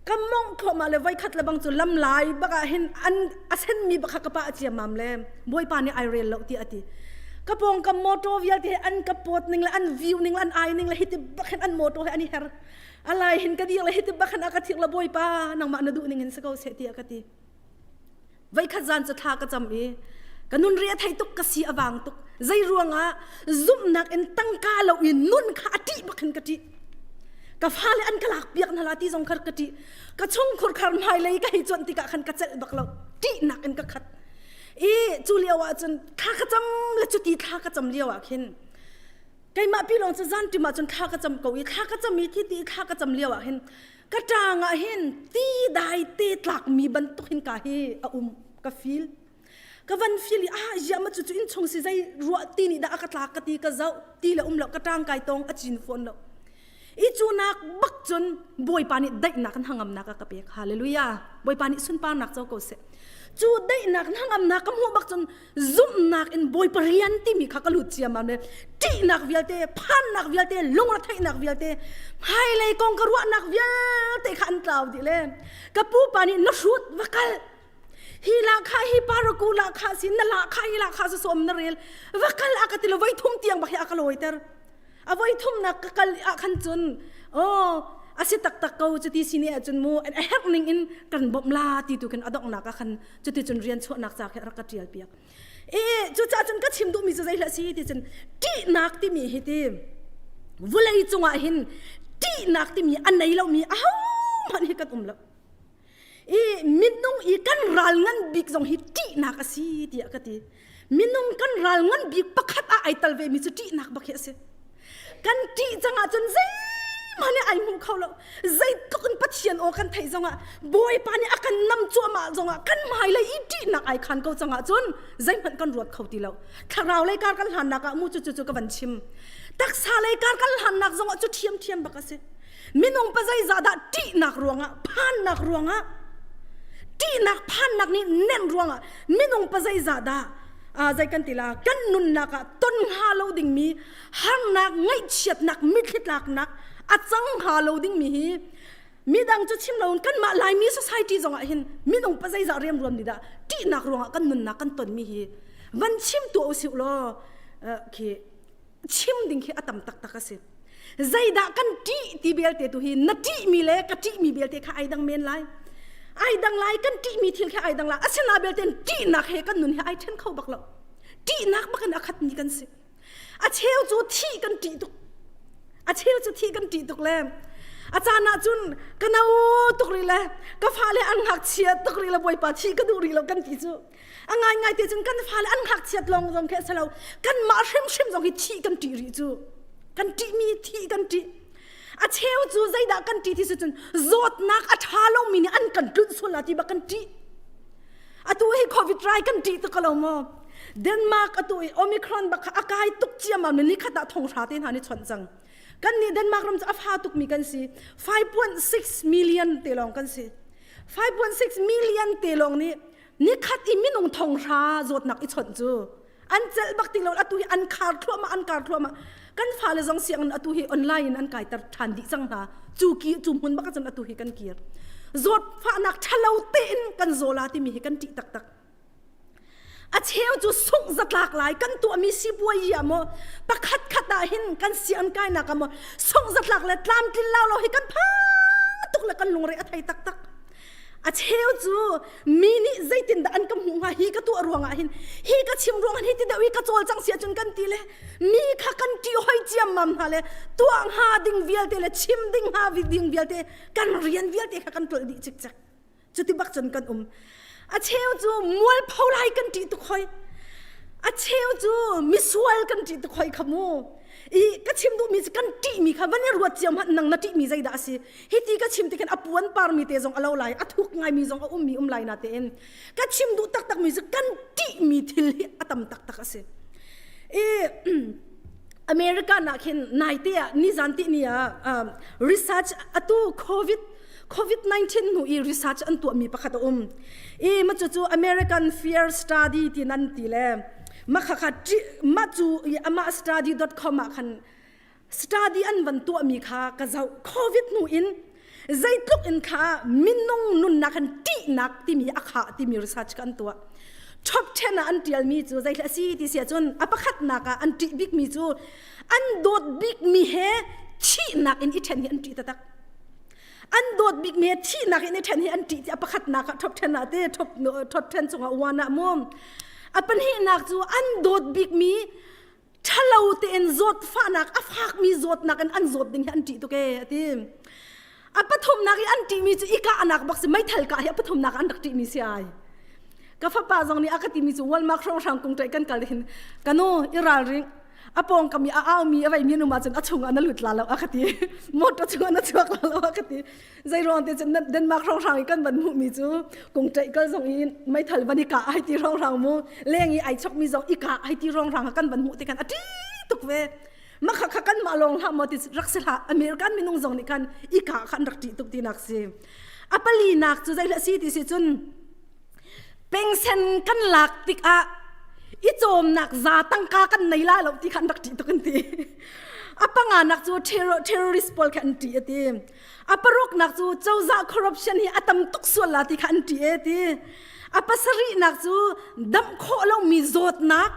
Ka mongh thluahmah le voikhat le bang cu lam lai bak ah hin an a senmi bak kha ka pa a ciammam le Bawipa nih ai rel lo tiah a ti. Ka pawngkam motor vialte he an ka pawt ning le an view ning le an ai ning le hiti bak hin an motor he an i her. A lai hin ka dir le hiti bak hin a ka thir le Bawipa nangmah na duh ning in si ko seh tiah ka ti. Voikhat zan cu thla ka cam i ka nun ri a thei tuk ka si a vang tuk. Zei ruangah zumhnak in tangka lo in nun kha a ṭih bak hin ka ṭih. Ka fale an ka lak piak hna la ti zong kha ka ṭih. Ka chungkhur khar hmailei ka hei cuanh tikah khan ka celh bak lo. Ṭihnak in ka khat. I cu lio ah cun thla ka cam le cuti thla ka cam lio ah khin keimah pi lawng cu zan ṭim ah cun thla ka cam ko i thla ka cam i thi ti thla ka cam lio ah hin ka ṭang ah hin ti dai te tlakmi bantuk hin ka hi a um ka feel ka van feel i ah ziah ma cu cu innchung si zei ruah ti nih dah a ka tlak ka ti ka zoh ti le um lo ka ṭang kai tong a cin fawn lo i cu nak bak cun bawipa nih daihnak in hangamnak a ka pek hallelujah bawipa nih sunparnak co ko seh cu daihnak hangamnak ka hmuh bak cun zumhnak in Bawipa rian timi kha ka lut ciammam le ṭihnak vialte phannak vialte lungretheihnak vialte hmailei kong ka ruahnak vialte kha an tlau dih le ka pupa nih na hrut va kal hi la kha hi paraku la kha si na la kha hi la kha sa som na rel va kal a ka ti lo voi thum tiang bak hi a ka lawiter a voi thumnak ka kal ah khan cun oh a si taktak ko cuti si ni ahcun mu a herh ning in kan bawmh la ti tu khin a donghnak ah khan cuticun rian chuahnak ca khi rak ka ṭial piak i cucaah cun ka chim duhmi cu zei hlah si ti cun ṭihnak timi hi ti vulei cungah hin ṭihnak timi a nei lomi ahohmanh hi kan um lo i minung i kan ral ngan bik zong hi ṭihnak a si tiah ka ti minung kan ral ngan bik pakhat ah ai tal ve mi cu ṭihnak bak hi a si kan ṭih cang ahcun zeihmanh nih ai hmu kho lo zeitluk in Pathian aw kan theih zongah Bawipa nih a kan nam cuahmah zongah kan hmailei i ṭihnak ai khan ko cang ahcun zeihmanh kan ruat kho ti lo thlarau lei kar kan hlannak ah mu cu cu cu ka van chim taksa lei kar kan hlannak zongah cu ṭhiamṭhiam bak a si minung pa zeizah dah ṭihnak ruangah phannak ruangah ṭihnak phannak nih nenh ruangah minung pa zeizah dah zei kan ti la kan nunnak ah ton hnga lo dingmi harnak ngaihchiatnak mitthli tlaknak a cang hnga lo dingmi hi midang cu chim loin kanmah Laimi society zongah hin minung pa zeizah riamruam nih dah ṭihnak ruangah kan nunnak kan tonmi hi van chim tuah usih law khi chim ding khi a tam taktak a si zeidah kan ṭih ti belte tu hi na ṭihmi le ka ṭihmi belte kha ai dang men lai ai dang lai kan ṭihmi thil khi ai dang lai asina belte ṭihnak he kan nun he ai ṭhen kho bak lo ṭihnak bak in a khatmi kan si a cheu cu thih kan ṭih tuk a cheu cu thih kan ṭih tuk le a caan ah cun ka no tuk rih le ka fale an ngakchia tuk rih le bawipa thih ka duh rih lo kan ti cu a ngaingai te cun kan fale an ngakchiat lawng zong khi a si lo kanmah hrimhrim zong hi thih kan ṭih rih cu kan ṭihmi thih kan ṭih a cheu cu zeidah kan ṭih ti si cun zawtnak a ṭha lomi nih an kan tlunh sual la ti bak kan ṭih atu hi covid rai kan ṭih tuk lo maw Denmark atu i Omicron bak kha a kai tuk ciammam ni khat ah thonghra te hna nih chawnh cang kan nih Denmark ram cu a fa tukmi kan si 5.6 million te lawng kan si 5.6 million te lawng nih nikhat i minung thonghra zawtnak i chawnh cu an celh bak ti lo atu hi an khar thluahmah an kar thluahmah kan fale zong sianginn atu hi online in an kaiter ṭhan dih cang hna cu ki cu hmun bak cun atu hi kan kir zawtfahnak ṭhalo tein kan zawla timi hi kan ṭih taktak a cheu cu sungh zatlak lai kan tuahmi sipuai ah maw pakhat khat ah hin kan sian kainak ah maw sungh zatlak le tlamtlin lo lo hi kan phang tuk le kan lungre a thei taktak a cheu cu mi nih zeitindah an ka hmuh hnga hi ka tuah ruangah hin hi ka chim ruangah hi ti deuh hi ka cawlcang si ahcun kan ti le mi kha kan ṭih hoi ciammam hna le tuah hnga ding vialte le chim ding hnga ding vialte kan rian vialte kha kan ṭolh dih cikcek cuti bak cun kan um a cheu cu mualpho lai kan ṭih tuk hoi a cheu cu misual kan ṭih tuk hoi kha mu i ka chim duhmi cu kan ṭihmi kha van i ruat cio hmanh nang na ṭihmi zeidah a si hi ti ka chim ti khan a puan parmi te zong a lo lai a thuk ngaimi zong a ummi um lai na tein ka chim duh taktakmi cu kan ṭihmi thil hi a tam taktak a si i America nak hin naite ah nizan ti ni ah research atu covid COVID-19 hnu i research an tuahmi pakhat a um. I ma cu cu American Fear Study ti nan ti le ma kha kha ma cu i amah study.com ah khan study an van tuahmi kha ka zoh. COVID hnu in. Zeitluk in kha minung nunnak han ṭihnak timi a khah timi research kan tuah. Top 10 ah an ṭialmi cu zeitluk a si ti si ahcun a pakhatnak ah an ṭih bikmi cu an dawt bikmi he thihnak in i ṭhen hi an ṭih taktak. An dawt bikmi he thihnak in i ṭhen hi an ṭih ti a pakhatnak ah top 10 ah te top top 10 chungah one ah mu. A pahnihnak cu an dawt bikmi ṭhalo tein zawtfahnak a fakmi zawtnak in an zawt ding hi an ṭih tuk ee a ti. A pathumnak i an ṭihmi cu i kahnak bak si meithal kah hi a pathumnak an rak ṭihmi si ai. Ka fapa zong nih a ka timi cu Walmart hrawnghrang kung ṭaih kan kal hin ka nu i ralring a pawngkam i a aumi a veimi an um ahcun a chungah na lut la lo a ka ti. Motor chungah na chuak la lo a ka ti. Zeiruang ti cun Denmark hrawnghrang i kan van hmuhmi cu kung ṭaih kal zong i meithal van i kah ai ti hrawnghrang mu leng i ai chokmi zong i kah ai ti hrawnghrang kan van hmuh ti khan a ṭi tuk ve. Makha kha kan mah lawng hlah maw ti rak si hlah American minung zong nih khan i kah kha an rak ṭih tuk tinak si. A palinak cu zei si ti si cun pengsen kan lak tikah i cawmnak za tangka kan nei la lo ti kha an rak ṭih tuk an ti. A panganak cu terrorist pawl kha an ṭih a ti. A paruknak cu cozah corruption hi a tam tuk sual la ti kha an ṭih e ti. A pasarihnak cu damh khawh lomi zawtnak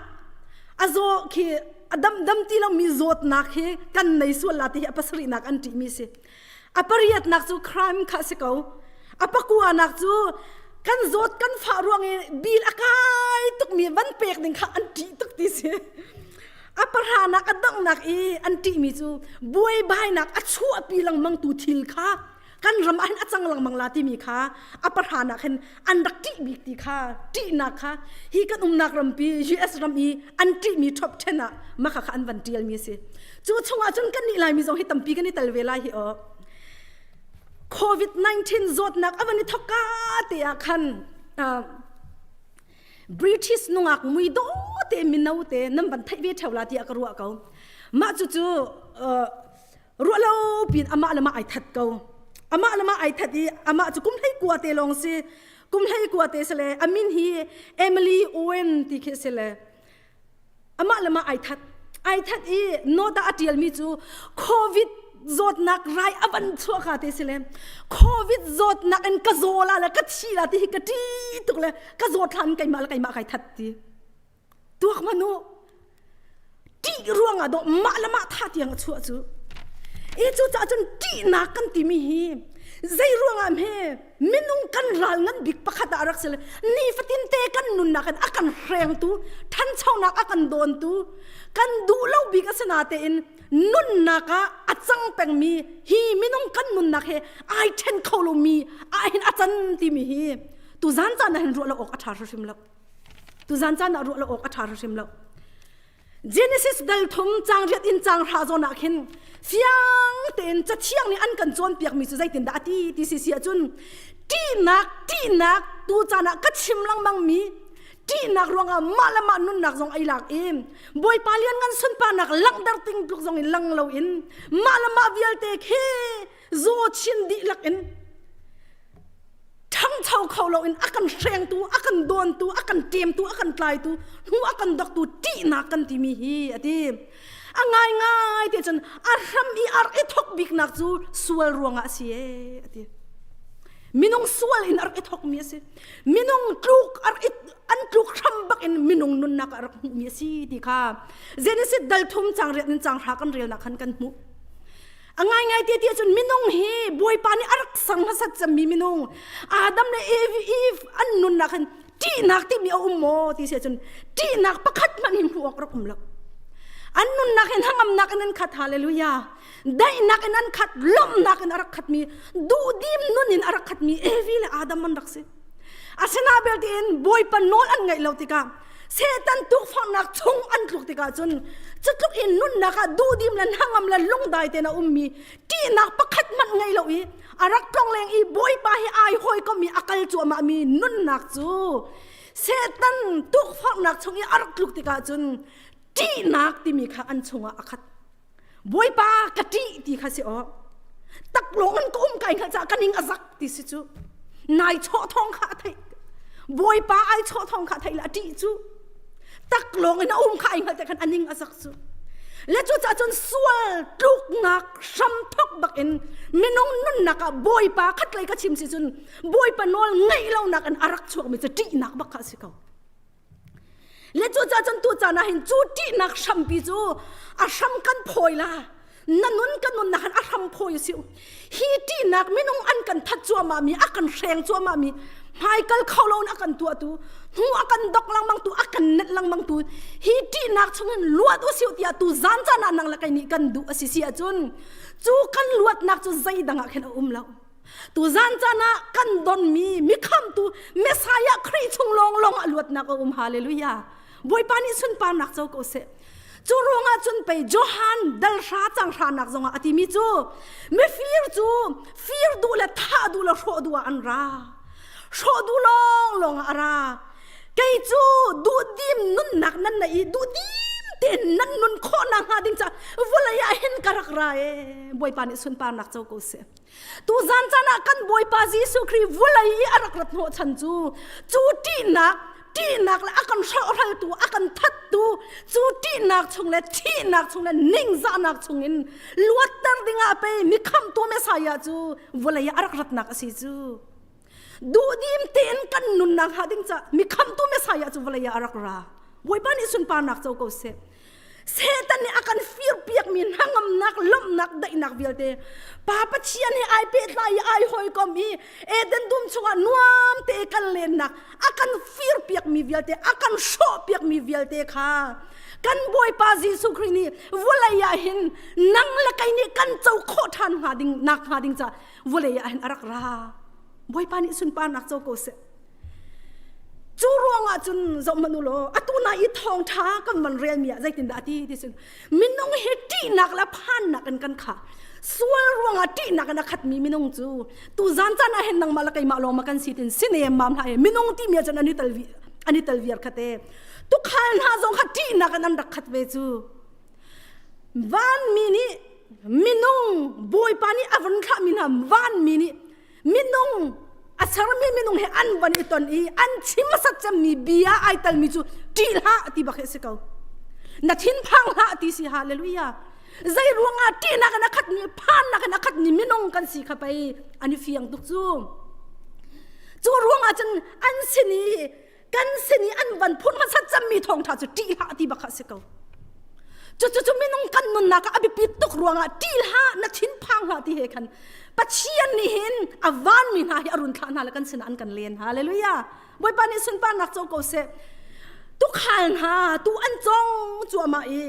a zaw khi a dam dam ti lomi zawtnak hi kan nei sual la ti hi a pasarihnak an ṭihmi si. A pariatnak cu crime kha si ko. A pakuanak cu kan zawt kan fah ruang i bil a kai tukmi van pek ding kha an ṭih tuk ti si. A pahranak a donghnak i an ṭihmi cu buaibainak a chuahpi lengmangtu thil kha kan ram ah hin a cang lengmang la timi kha a pahranak hin an rak ṭih bik ti kha ṭihnak kha hi kan umnak rampi US ram i an ṭihmi top 10 ah maka kha an van ṭialmi a si. Cu chungah cun kan nih Laimi zong hi tampi kan i tel ve lai hi aw. COVID-19 zawtnak a van i thok ka te ah khan British nungak mui dawh te mino te nan van theih ve theo la tiah ka ruah ko. Mah cu cu ruah lo pin amah le mah ai that ko. Amah le mah ai that i amah cu kum hlei kua te lawng si. Kum hlei kua te si le a min hi Emily Owen ti khi si le amah le mah ai that ai that i nota a tialmi cu covid zawtnak rai a van chuah ka te si le covid zawtnak in ka zaw la le ka thi la ti hi ka ṭi tuk le ka zawt hlan keimah le keimah kai that ti tuak manu ṭih ruangah dawh mah le mah tha tiang a chuah cu i cu caah cun ṭihnak kan timi hi zei ruangah hme minung kan ral ngan bik pakhat ah rak si le nifatin te kan nunnak in a kan hrengtu ṭhanchonak a kan dawntu kan duh lo bik a si natein nunnak ah a cang pengmi hi minung kan nunnak he ai ṭhen kho lomi ah hin a can timi hi tuzan caan ah hin ruah lo awk a ṭha hrim lo tuzan caan ah ruah lo awk a ṭha hrim lo Genesis dal thum cang riat in cang hra zawn ah khin fiang tein cathiang nih an kan cawnpiakmi cu zeitindah a ti ti si si ahcun ṭihnak ṭihnak tu caan ah ka chim lengmang mi ṭihnak ruangah mah le mah nunnak zong ai lak i Bawipa lianngan sunparnak langhter ting tluk zong in lang loin mah le mah vialte khi zaw chin dihlak in ṭhangcho kho loin a kan hrengtu, a kan dawntu, a kan ṭemtu, a kan tlaitu, hnu a kan doktu ṭihnak kan timi hi a ti. A ngaingai te cun a hram i ar i thok biknak cu sual ruangah a si ee a ti. Minung sual in a rak i thokmi a si. Minung tluk a rak i an tluk hram bak in minung nunnak a rak hmuhmi a si ti kha Genesis dal thum cang riat in cang hra kan relnak khan kan hmuh. A ngaingai te ti ahcun minung hi Bawipa nih a rak sang hmasat cemmi minung Adam le Eve, Eve an nunnak hin ṭihnak timi a um maw ti si ahcun ṭihnak pakhat hmanh hi hmuh awk rak um lo. An nunnak hin hnangamnak in an khat hallelujah. Daihnak in an khat, lawmhnak in a rak khatmi, duhdim nun in a rak khatmi Evi le Adam an rak si. Asina belte in Bawipa nawl an ngaih lo tikah Satan tukforhnak chung an tluk tikah cun cutluk in nunnak ah duhdim le hnangam le lungdai tein a ummi ṭihnak pakhat hmanh ngei lo i a rak tlongleng i Bawipa hi ai hawikom i a kal cuahmah mi nunnak cu Satan tukforhnak chung i a rak tluk tikah cun ṭihnak timi kha an chungah a khat. Bawipa ka ṭih ti kha si aw. Taklawng in ka um kai hngalh caah ka ning a zak ti si cu. Nai chawh thawng kha a theih. Bawipa ai chawh thawng kha a theih le a ṭih cu. Taklawng in a um kha ai hngalh te khan a ning a zak cu. Le cucaah cun sual tluknak hram thok bak in minung nunnak ah Bawipa khatlei ka chim si cun Bawipa nawl ngaih lonak in a rak chuakmi cu ṭihnak bak kha a si ko. Le cucaah cun tu caan ah hin cu ṭihnak hrampi cu a hram kan phawi la. Na nun kan nunnak han a hram phawi si. Hi ṭihnak minung an kan that cuahmah mi, a kan hreng cuahmah mi, hmaikal kho lo in a kan tuahtu, hnu a kan dok lengmang tu, a kan nenh lengmang tu, hi ṭihnak chungin luat u siu tiah tu zan caan ah nang le kei nih kan duh a si si ahcun cu kan luatnak cu zeidang ah khin a um lo. Tu zan caan ah kan donmi mikhamtu Messiah Khrih chung lawnglawng ah luatnak a um. Hallelujah. Bawipa nih sunparnak co ko seh. Cu ruangah cun pei Johan dal hra cang hranak zongah a timi cu mifir cu fir duh le thah duh le hrawh duh ah an ra. Hrawh duh lawnglawng ah a ra. Kei cu duhdim nunnak nan nei i duhdim tein nan nun khawhnak hnga ding caah vawlei ah hin ka rak ra ee. Bawipa nih sunparnak co ko seh. Tuzan caan ah kan Bawipa Jesuh Khrih vawlei i a rak rat hnawhchan cu cu ṭihnak ṭihnak le a kan hrawkhraltu a kan thattu cu ṭihnak chung le thihnak chung le ningzahnak chungin luatter dingah pei mikhamtu Messiah cu vawlei ah a rak ratnak a si cu. Duhdim tein kan nunnak hnga ding caah mikhamtu Messiah cu vawlei ah a rak ra. Bawipa nih sunparnak co ko seh. Satan nih a kan firpiakmi hnangamnak, lawmhnak, daihnak vialte Pa Pathian he ai pehtlai i ai hawikom i Eden dum chungah nuam te kan lennak a kan firpiakmi vialte, a kan hrawhpiakmi vialte kha kan Bawipa Jesuh Khrih nih vawlei ah hin nang le kei nih kan co khawh ṭhan hnga ding nak hnga ding caah vawlei ah hin a rak ra. Bawipa nih sunparnak co ko seh. Cu ruangah cun zoh hmanh u law atu na i thawngṭha kan van relmi ah zeitindah a ti ti cun minung hi ṭihnak le phannak in kan khah. Sual ruangah ṭihnak in a khatmi minung cu tu zan caan ah hin nangmah le keimah lawng ma kan si tin si nem mam hlah minung timi ah cun an i tel an i tel viar khat e. Tukhal hna zong kha ṭihnak in an rak khat ve cu. Vanmi nih minung Bawipa nih a vun thlahmi hna vanmi nih minung a sermi minung he an van i ton i an chim hmasat cemmi bia ai telmi cu ṭih hlah ti bak hi a si ko na thinphang hlah ti si hallelujah zei ruangah ṭihnak in a khatmi phannak in a khatmi minung kan si kha pei an i fiang tuk cu cu ruangah cun an sin i kan sin i an van phun hmasat cemmi thawngṭha cu ṭih hlah ti bak kha a si ko cucu cu minung kan nunnak ah a biapi tuk ruangah ṭih hlah na thinphang hlah ti he khan Pathian nih hin a vanmi hna hi a run thlah hna le kan sinah an kan len hallelujah Bawipa nih sunparnak co ko seh tukhal hna tu an cong cuahmah i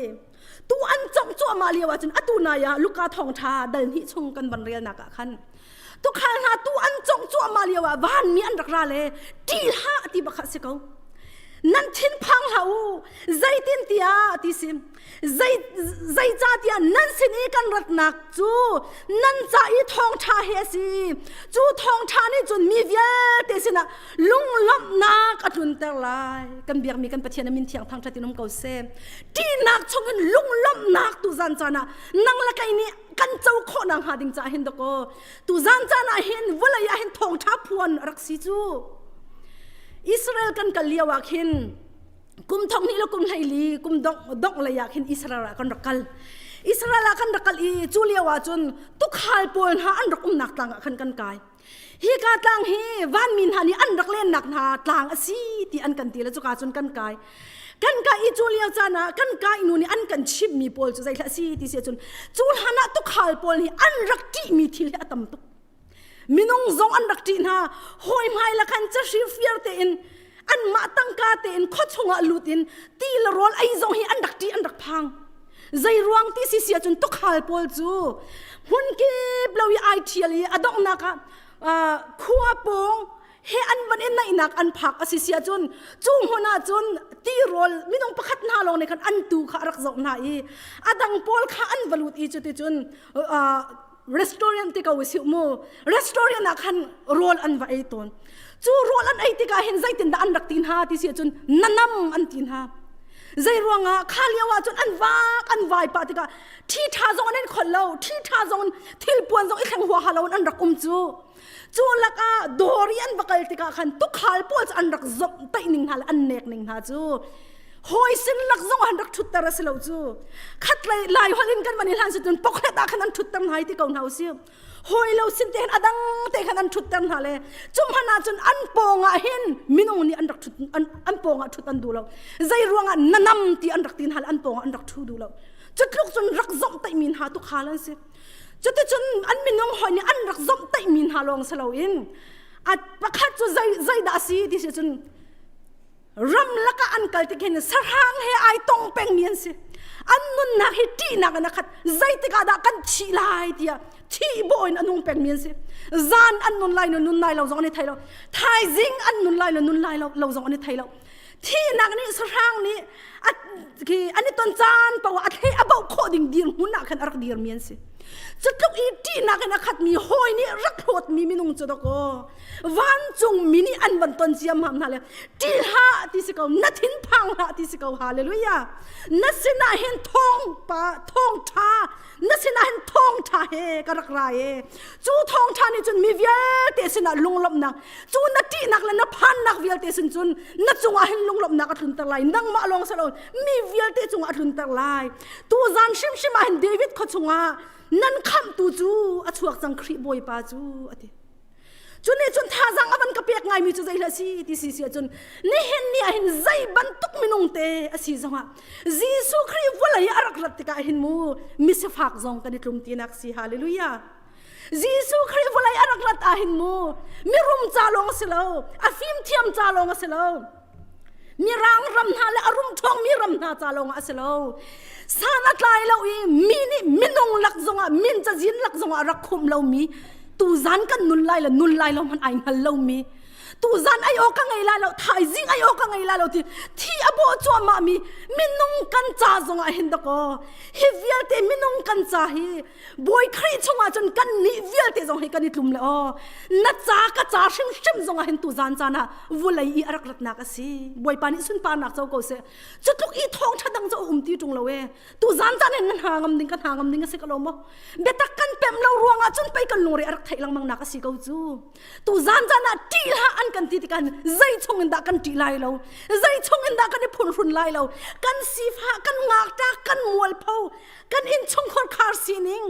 tu an congh cuahmah lio ahcun atu nai ah Luka thawngṭha dal hnih chung kan van relnak ah khan tukhal hna tu an congh cuahmah lio ah vanmi an rak ra le ṭih hlah ti bak kha a si ko nan thinphang hlah u zeitin tiah ti si zei zeicahtiah nan sin i kan ratnak cu nan ca i thawngṭha hi a si cu thawngṭha nih cun mi vialte sinah lunglawmhnak a tlunter lai kan biakmi kan Pathian a min thiang thangṭhat in um ko seh ṭihnak chungin lunglawmhnak tu zan caan ah nang le kei nih kan co khawh nak hnga ding caah hin dakaw tu zan caan ah hin vawlei ah hin thawngṭha phuan a rak si cu Israel kan kal lio ah khin kum thong hnih le kum 12 kum dongh dongh lei ah khin Israel ah kan rak kal Israel ah kan rak kal i cu lio ah cun tukhal pawl hna an rak umnak tlang ah khan kan kai Hika tlang hi vanmi hna nih an rak lennak hna tlang a si ti an kan ti le cuka cun kan kai. Kan kai i cu lio caan ah kan kai nu nih an kan chimhmi pawl cu zeithlah a si ti si ahcun cu hlan ah tukhal pawl nih an rak ṭihmi thil hi a tam tuk. Minung zong an rak ṭih hna. Hawi hmai la khan cahri fiar tein anmah tangka tein khuachung ah lut in ti le rawl ei zong hi an rak ṭih an rak phang. Zei ruang ti si si ahcun tukhal pawl cu hmun kip lo i ai ṭhial i a donghnak ah khua pawng he an van i naihnak an phak a si si ahcun cu hmun ah cun tirawl minung pakhat hna lawng nih khan an tu kha a rak zoh hna i a dang pawl kha an va lut i cuticun restaurant ti ko si mu restaurant ah khan rawl an va ei tawn cu rawl an ei tikah hin zeitindah an rak ti hna ti si ahcun nanam an ti hna zei ruangah kha lio ah cun an vak an vai pah tikah ṭhi ṭha zong an in kholh lo ṭhi ṭha zong in thil puan zong i thleng huaha lo in an rak um cu cu lakah dawr i an va kal tikah khan tukhal pawl cu an rak zomh taih ning hna le an nek ning hna cu. Hawi sin lak zong han rak ṭhutter a si lo cu. Khatlei lai holh in kan van i hlan si cun poklet ah khan an ṭhutter hna ti ko hna usih. Hawi lo sin te hin a dang te khan an ṭhutter hna le cu hmanh ah cun an pawng ah hin minung nih an rak ṭhut an, an pawng ah ṭhut an duh lo. Zei ruangah na nam ti an rak ti hna le an pawng ah an rak ṭhu duh lo. Cu tluk cun rak zomhtaihmi hna tukhal an si. Cuticun an minung hawi nih an rak zomhtaihmi hna lawng si loin a pakhat cu zei zeidah a si ti si cun ramlak ah an kal tik hin sahrang he ai tong pengmi an si an nunnak hi ṭihnak in a khat zeitik ah dah kan thih lai tiah thih bawh in a nung pengmi an si zan an nun lai lo nun lai lo zong an i thei lo thaizing an nun lai lo nun lai lo lo zong an i thei lo thihnak nih sahrang nih khi an i ton caan paoh a thlei a bauh khawh ding dirhmun ah khan a rak dirmi an si cutluk i ṭihnak in a khatmi hawi nih rak hlawtmi minung cu dakaw vancung mi nih an van ton ciammam hna le ṭih hlah ti si ko na thin phang hlah ti si ko hallelujah na sinah hin thawng pa thawng ṭha na sinah hin thawng ṭha he ka rak ra e cu thawng ṭha nih cun mi vialte sinah lunglawmhnak cu na ṭihnak le na phannak vialte sin cun na cungah hin lunglawmhnak a tlunter lai nangmah lawng si lo mi vialte cungah a tlunter lai tu zan hrimhrim ah hin David khua chungah nan khamhtu cu a chuak cang Khrih Bawipa cu a ti cu nih cun thazang a van ka pek ngaimi cu zei si ti si si ahcun nihin ni ah hin zei bantuk minung te a si zongah Jesuh Khrih vawlei a rak rat tikah hin mu misifak zong kan i tlum tinak si hallelujah Jesuh Khrih vawlei a rak rat ah hin mu mirum ca lawng a si lo a fimthiam ca lawng a si lo mirang ram hna le a rum ṭhawngmi ram hna ca lawng ah a si lo san a tlai lo i mi nih minung lak zongah min cazin lak zongah rak khumh lomi tuzan kan nun lai le nun lai lo hmanh ai hngal lomi tuzan ai aw ka ngei lai lo thaizing ai aw ka ngei lai lo ti thi a bawh cuahmah mi minung kan ca zongah hin dakaw hi vialte minung kan ca hi Bawi Khrih chungah cun kan nih vialte zong hi kan i tlum le aw na ca ka ca hrimhrim zongah hin tuzan caan ah vulei i a rak ratnak a si Bawipa nih sunparnak co ko seh cu tluk i thawngṭha dang cu a um ti ṭung lo e tuzan caan hin na hna ngam ding ka hna ngam ding a si ko lo maw biatak kan pem lo ruangah cun pei kan lungre a rak theih lengmang nak a si ko cu tuzan caan ah ṭih hlah an kan ti tikah zei chung in dah kan ṭih lai lo zei chung in dah kan i phunhrun lai lo kan sifah kan ngakṭa kan mualpho kan innchungkhar khar sining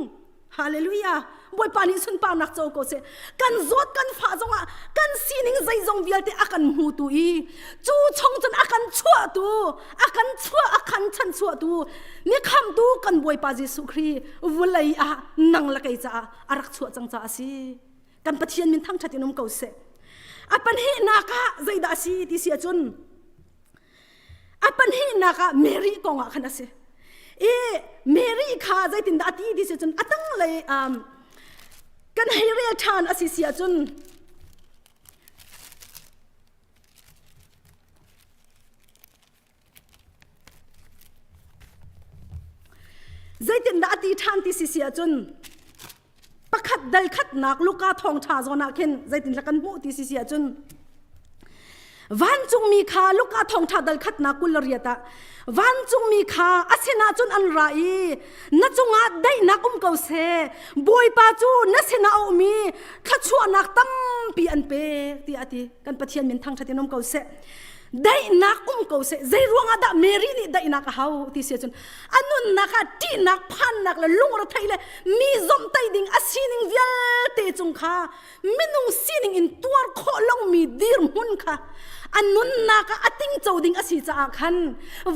hallelujah bawipa nih sunparnak co ko seh kan zawt kan fah zongah kan sining zeizong vialte a kan hmutu i cu chung cun a kan chuahtu a kan chuah a kan chan chuahtu mi khamtu kan bawipa Jesuh Khrih vulei ah nang le kei caah a rak chuah cang caah a si kan Pathian min thangṭhat in um ko seh a pahnihnak ah zeidah a si ti si ahcun A pahnihnak ah Mary kong ah khan a si. I Mary kha zeitindah a ti ti si cun a tanglei um, kan hei rel ṭhan a si si ahcun zeitindah a ti ṭhan ti si si ahcun pakhat dal khatnak Luka thawngṭha zawn ah khin zeitindah kan hmuh ti si si ahcun vancungmi kha Luka thawngṭha dal khatnak 28 ah vancungmi kha a sinah cun an ra i na cungah daihnak um ko seh Bawipa cu na sinah a um i thluachuahnak tampi an pek tiah a ti kan Pathian min thangṭhat in um ko seh daihnak um ko seh zei ruangah dah Mary nih daihnak a hau ti si ahcun a nunnak ah ṭihnak phannak le lungretheih le mi zomhtaih ding a sining vialte cung kha minung sining in tuar khawh lomi dirhmun kha a nunnak ah a tingco ding a si caah khan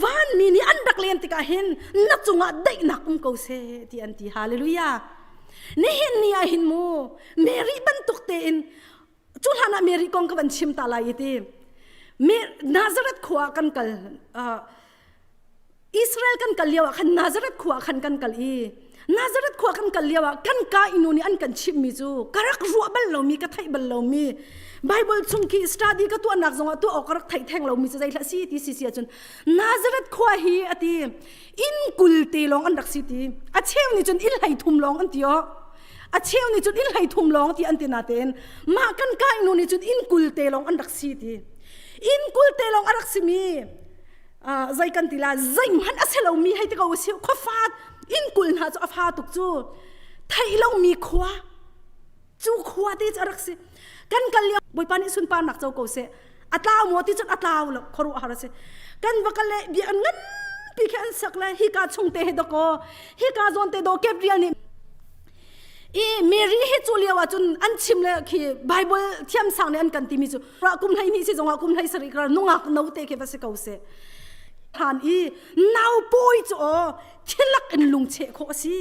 vanmi nih an rak len tikah hin na cungah daihnak um ko seh ti an ti hallelujah nihin ni ah hin mu Mary bantuk tein cu hlan ah Mary kong ka van chim ta lai i ti Nazareth khua kan kal Israel kan kal lio ah khan Nazareth khua khan kan kal i Nazareth khua kan kal lio ah kan ka inu nih an kan chimhmi cu ka rak ruah bal lomi ka theih bal lomi Bible chung khi study ka tuahnak zongah tuah awk ka rak theih theng lomi cu zeihlah si ti si si ahcun Nazareth khua hi ati inn kul te lawng an rak si ti a cheu nih cun inn hlei thum lawng an ti aw a cheu nih cun inn hlei thum lawng ti an ti natein mah kan ka inu nih cun inn kul te lawng an rak si ti inn kul te lawng a rak simi zei kan ti la zeihmanh a si lomi hei ti ko si khuafa inn kul hna cu a fa tuk cu theih lomi khua cu khua te cu a rak si kan kal lio bawipa nih sunparnak co ko seh. A tlau maw ti cun a tlau lo khuaruahhar a si. Kan va kal le biakinn nganpi khi an sak le hika chung te hi dakaw hika zawn te daw Gabriel nih i Mary hi cu lio ah cun an chim le khi Bible thiamsang nih an kan timi cu ra kum 12 si zongah kum 17 kar nungak no te khi va si ko seh. Han i nau pawi cu aw thilak in lungcheh khawh a si.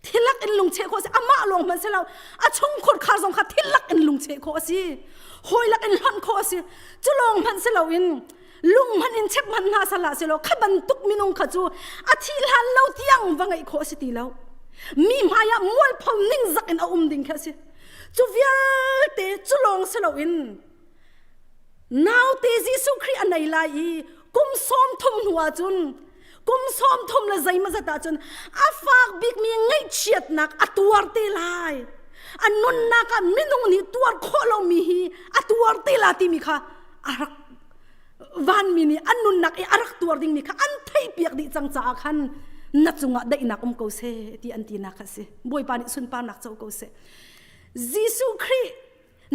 Thilak in lungcheh khawh a si. Amah lawng hmanh si lo a chungkhur khar zong kha thilak in lungcheh khawh a si. Hawilak in hlonh khawh a si. Cu lawng hmanh si loin lung hmanh in chep hmanh hna sala si lo kha bantuk minung kha cu a thi hlan lo tiang va ngeih khawh a si ti lo. Mi hmai ah mualpho ningzak in a um ding khi a si. Cu vialte cu lawng si loin naute Jesuh Khrih a nei lai i kum 30 hnu ah cun kum 30 le zeimawzat ah cun a fak bikmi ngaihchiatnak a tuar te lai. A nunnak ah minung nih tuar khawh lomi hi a tuar te la timi kha a rak vanmi nih an nunnak i a rak tuar dingmi kha an theihpiak dih cang caah khan na cungah daihnak um ko seh ti an tinak kha a si. Bawipa nih sunparnak co ko seh. Jesuh Khrih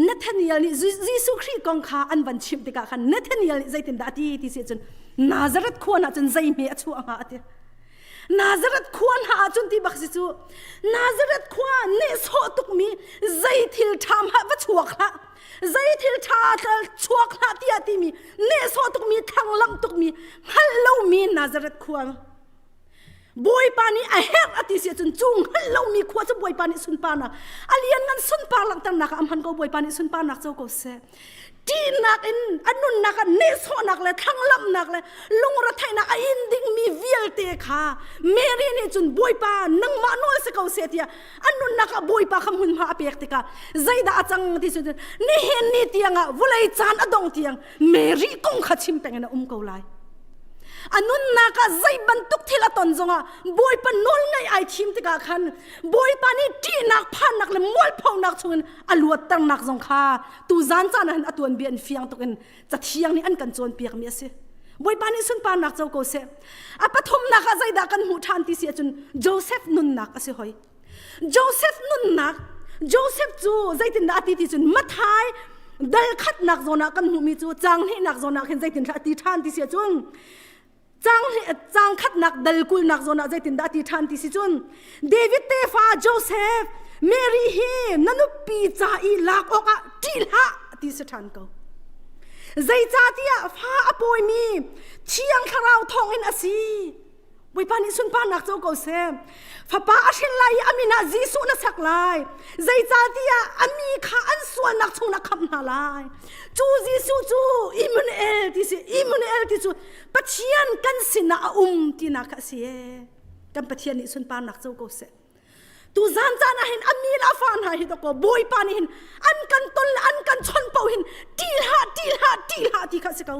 Nathaniel nih Jesuh Khrih kong kha an van chimh tikah khan Nathaniel nih zeitindah a ti ti si cun Nazareth khua hna cun zeihme a chuah hnga a ti. Nazareth khua hna ah cun ti bak si cu Nazareth khua nehsawh tukmi zei thil ṭha hmah va chuak hlah zei thil ṭha chuak hlah tiah timi nehsawh tukmi thlanglamh tukmi hngalh lomi Nazareth khua Bawipa nih a herh a ti si ahcun cu hngalh lomi khua cu Bawipa nih sunparnak a lianngan sunpar langhternak ah a hman ko Bawipa nih sunparnak co ko seh. Ṭihnak in a nunnak ah nehsawhnak le thlanglamhnak le lungretheihnak a in dingmi vialte kha Mary nih cun Bawipa nangmah nawl si ko seh tiah a nunnak ah Bawipa kha hmunhma a pek tikah zeidah a cang ti cu nihin ni tiangah vawlei caan a dong tiang Mary kong kha chim peng in a um ko lai. A nunnak ah zei bantuk thil a ton zongah Bawipa nawl ngaih ai thim tikah khan Bawipa nih ṭihnak phannak le mualphonak chungin a luatternak zong kha tu zan caan ah hin a tuanbia in fiang tuk in cathiang nih an kan cawnpiakmi a si. Bawipa nih sunparnak co ko seh. A pathumnak ah zeidah kan hmuh ṭhan ti si ahcun Joseph nunnak a si hoi. Joseph nunnak Joseph cu zeitindah a ti ti cun Mathai dal khatnak zawn ah kan hmuhmi cu caang hnihnak zawn ah khin zeitindah a ti ṭhan ti si ahcun caang caang khatnak dal kulnak zawn ah zeitindah a ti ṭhan ti si cun David tefa Joseph Mary hi na nupi ca i lak awkah ṭih hlah ti si ṭhan ko. Zeicahtiah fa a pawimi Thiang Thlarau thawngin a si. Bawipa nih sunparnak co ko seh. Fapa a hrin lai i a min ah Jesuh na sak lai. Zeicahtiah a mi kha an sualnak chung na khamh hna lai. Cu Jesuh cu Immanuel ti si. Immanuel ti cu Pathian kan sinah a um tinak kha a si ee. Kan Pathian nih sunparnak co ko seh. Tu zan caan ah hin a mi le a fa hna hi dawkaw Bawipa nih hin an kan ton le an kan chawnh paoh hin ṭih hlah ṭih hlah ṭih hlah ti kha si ko.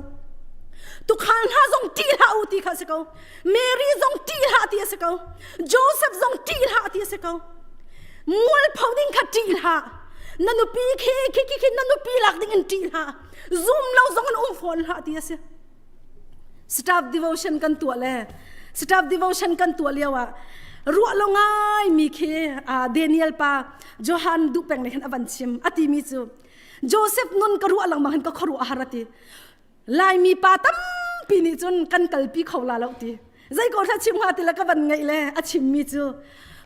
Tukhal hna zong ṭih hlah u ti kha si ko. Mary zong ṭih hlah ti a si ko. Joseph zong ṭih hlah ti a si ko. Mualpho ding kha ṭih hlah. Na nupi khi khi khi khi na nupi lak ding in ṭih hlah. Zum lo zong in um fawn hlah ti a si. Staff devotion kan tuah le staff devotion kan tuah lio ah ruah lo ngai mi khi Daniel pa Johan duh peng nih khan a van chim a ti mi cu Joseph nun ka ruah lengmang hin ka khuaruah a har a ti Laimi pa tampi nih cun kan kalpi kho la lo ti zei ko hla chim hnga ti le ka van ngaih le a chim mi cu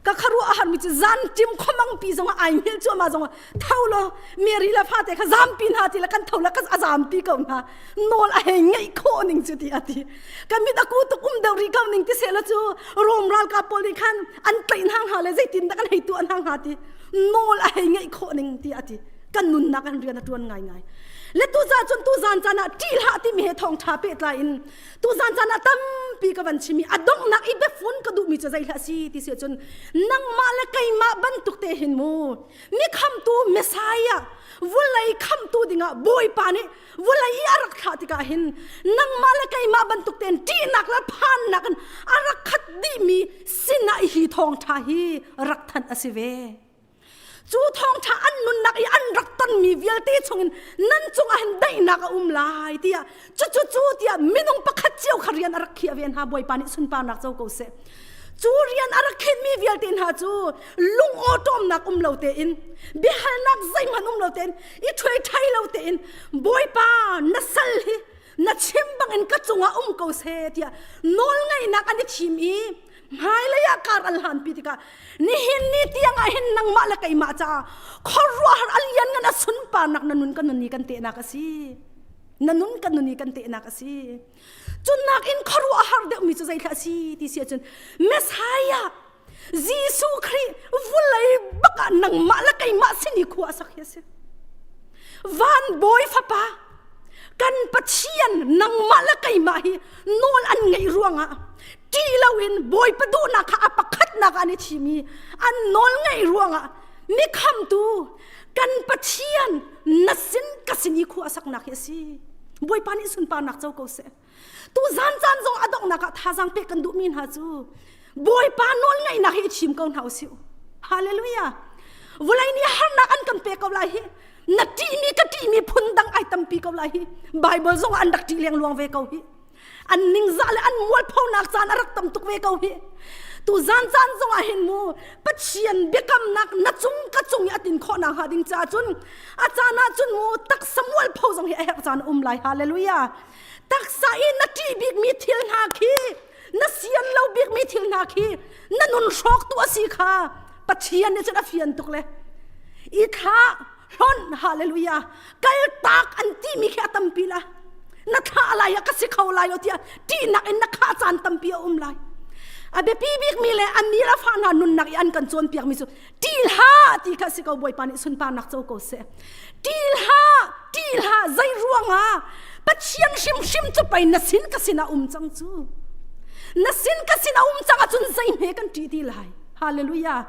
ka kharuah a har mi cu zan tim khomang pi zong ai hmel cuahmah zong tho lo Mary le fate kha zampi hna ti le kan tho le ka a zampi ko hna nawl a hei ngeih khawh ning cu ti a ti ka mit a ku tuk um deuh rih ko ning ti se la cu Rom ralkap pawl nih khan an tlaih hna hnga le zeitin dah kan hei tuah hna hnga ti nawl a hei ngeih khawh ning ti a ti kan nunnak an rian a tuan ngaingai le tu za cun tu zan caan ah ṭih hlah timi he thawngṭha pehtlai in tu zan caan ah tampi ka van chim i a donghnak i biafun ka duhmi cu zei hlah si ti si cun nangmah le keimah bantuk te hin mu mi khamtu Messiah vulei khamtu dingah Bawipa nih vulei i a rak thlah tikah hin nangmah le keimah bantuk tein ṭihnak le phannak in a rak khat dihmi sinah hi thawngṭha hi rak thanh a si ve. Cu thawngṭha an nunnak i an rak tonmi vialte chungin nan cungah hin daihnak a um lai tiah cucu cu tiah minung pakhat cio kha rian a rak khiah ve hna Bawipa nih sunparnak co ko seh. Cu rian a rak khinhmi vialte hna cu lung awṭawmnak um lo tein, biahalnak zeihmanh um lo tein, i ṭhuai ṭhai lo tein, Bawipa na sal hi na chim bangin ka cungah um ko seh tiah nawlngaihnak an i thim i hmailei ah kar an hlanpi tikah nihin ni tiang ah hin nangmah le keimah caah khuaruahhar a lianngan a sunparnak na nun kan nun ni kan tehnak a si na nun kan nun ni kan tehnak a si Cunnak in khuaruahhar deuhmi cu zeithlah a si ti si ahcun Messiah Jesuh Khrih vulei bak ah nangmah le keimah sin i khua a sak hi a si. Van bawi fapa kan Pathian nangmah le keimah hi nawl an ngeih ruangah ṭih loin Bawipa duhnak kha a pakhatnak ah an i thim i an nawl ngeih ruangah mi khamtu kan Pathian na sin ka sin i khua a saknak hi a si. Bawipa nih sunparnak co ko seh. Tu zan caan zong a donghnak ah thazaang pek kan duhmi hna cu Bawipa nawl ngaihnak hi i chim ko hna usih. Hallelujah. Vulei nih harnak an kan pek ko lai hi. Na ṭihmi ka ṭihmi phun dang ai tampi ko lai hi. Bible zong an rak ṭih lengluang ve ko hi. An ningzah le an mualphonak caan a rak tam tuk ve ko hi. Tu zan caan zong ah hin mu Pathian biakamnak na cung ka cung i a tin khawh nak hnga ding caah cun a caan ah cun mu taksa mualpho zong hi a herh caan um lai hallelujah taksa i na ṭih bikmi thil hna khi na sian lo bikmi thil hna khi na nun hrawktu a si kha Pathian nih cun a fian tuk le i thla hlonh hallelujah kal tak an timi khi a tampi la na thlah lai ah ka si kho lai lo tiah ṭihnak in na khah caan tampi a um lai a biapi bikmi le a mi a fa hna nunnak i an kan cawnpiakmi cu ṭih hlah ti kha si ko bawipa nih sunparnak co ko seh ṭih hlah ṭih hlah zei ruangah Pathian hrimhrim cu pei na sin ka sin a um cang cu na sin ka sin a um cang ahcun zei hme kan ṭih ti lai hallelujah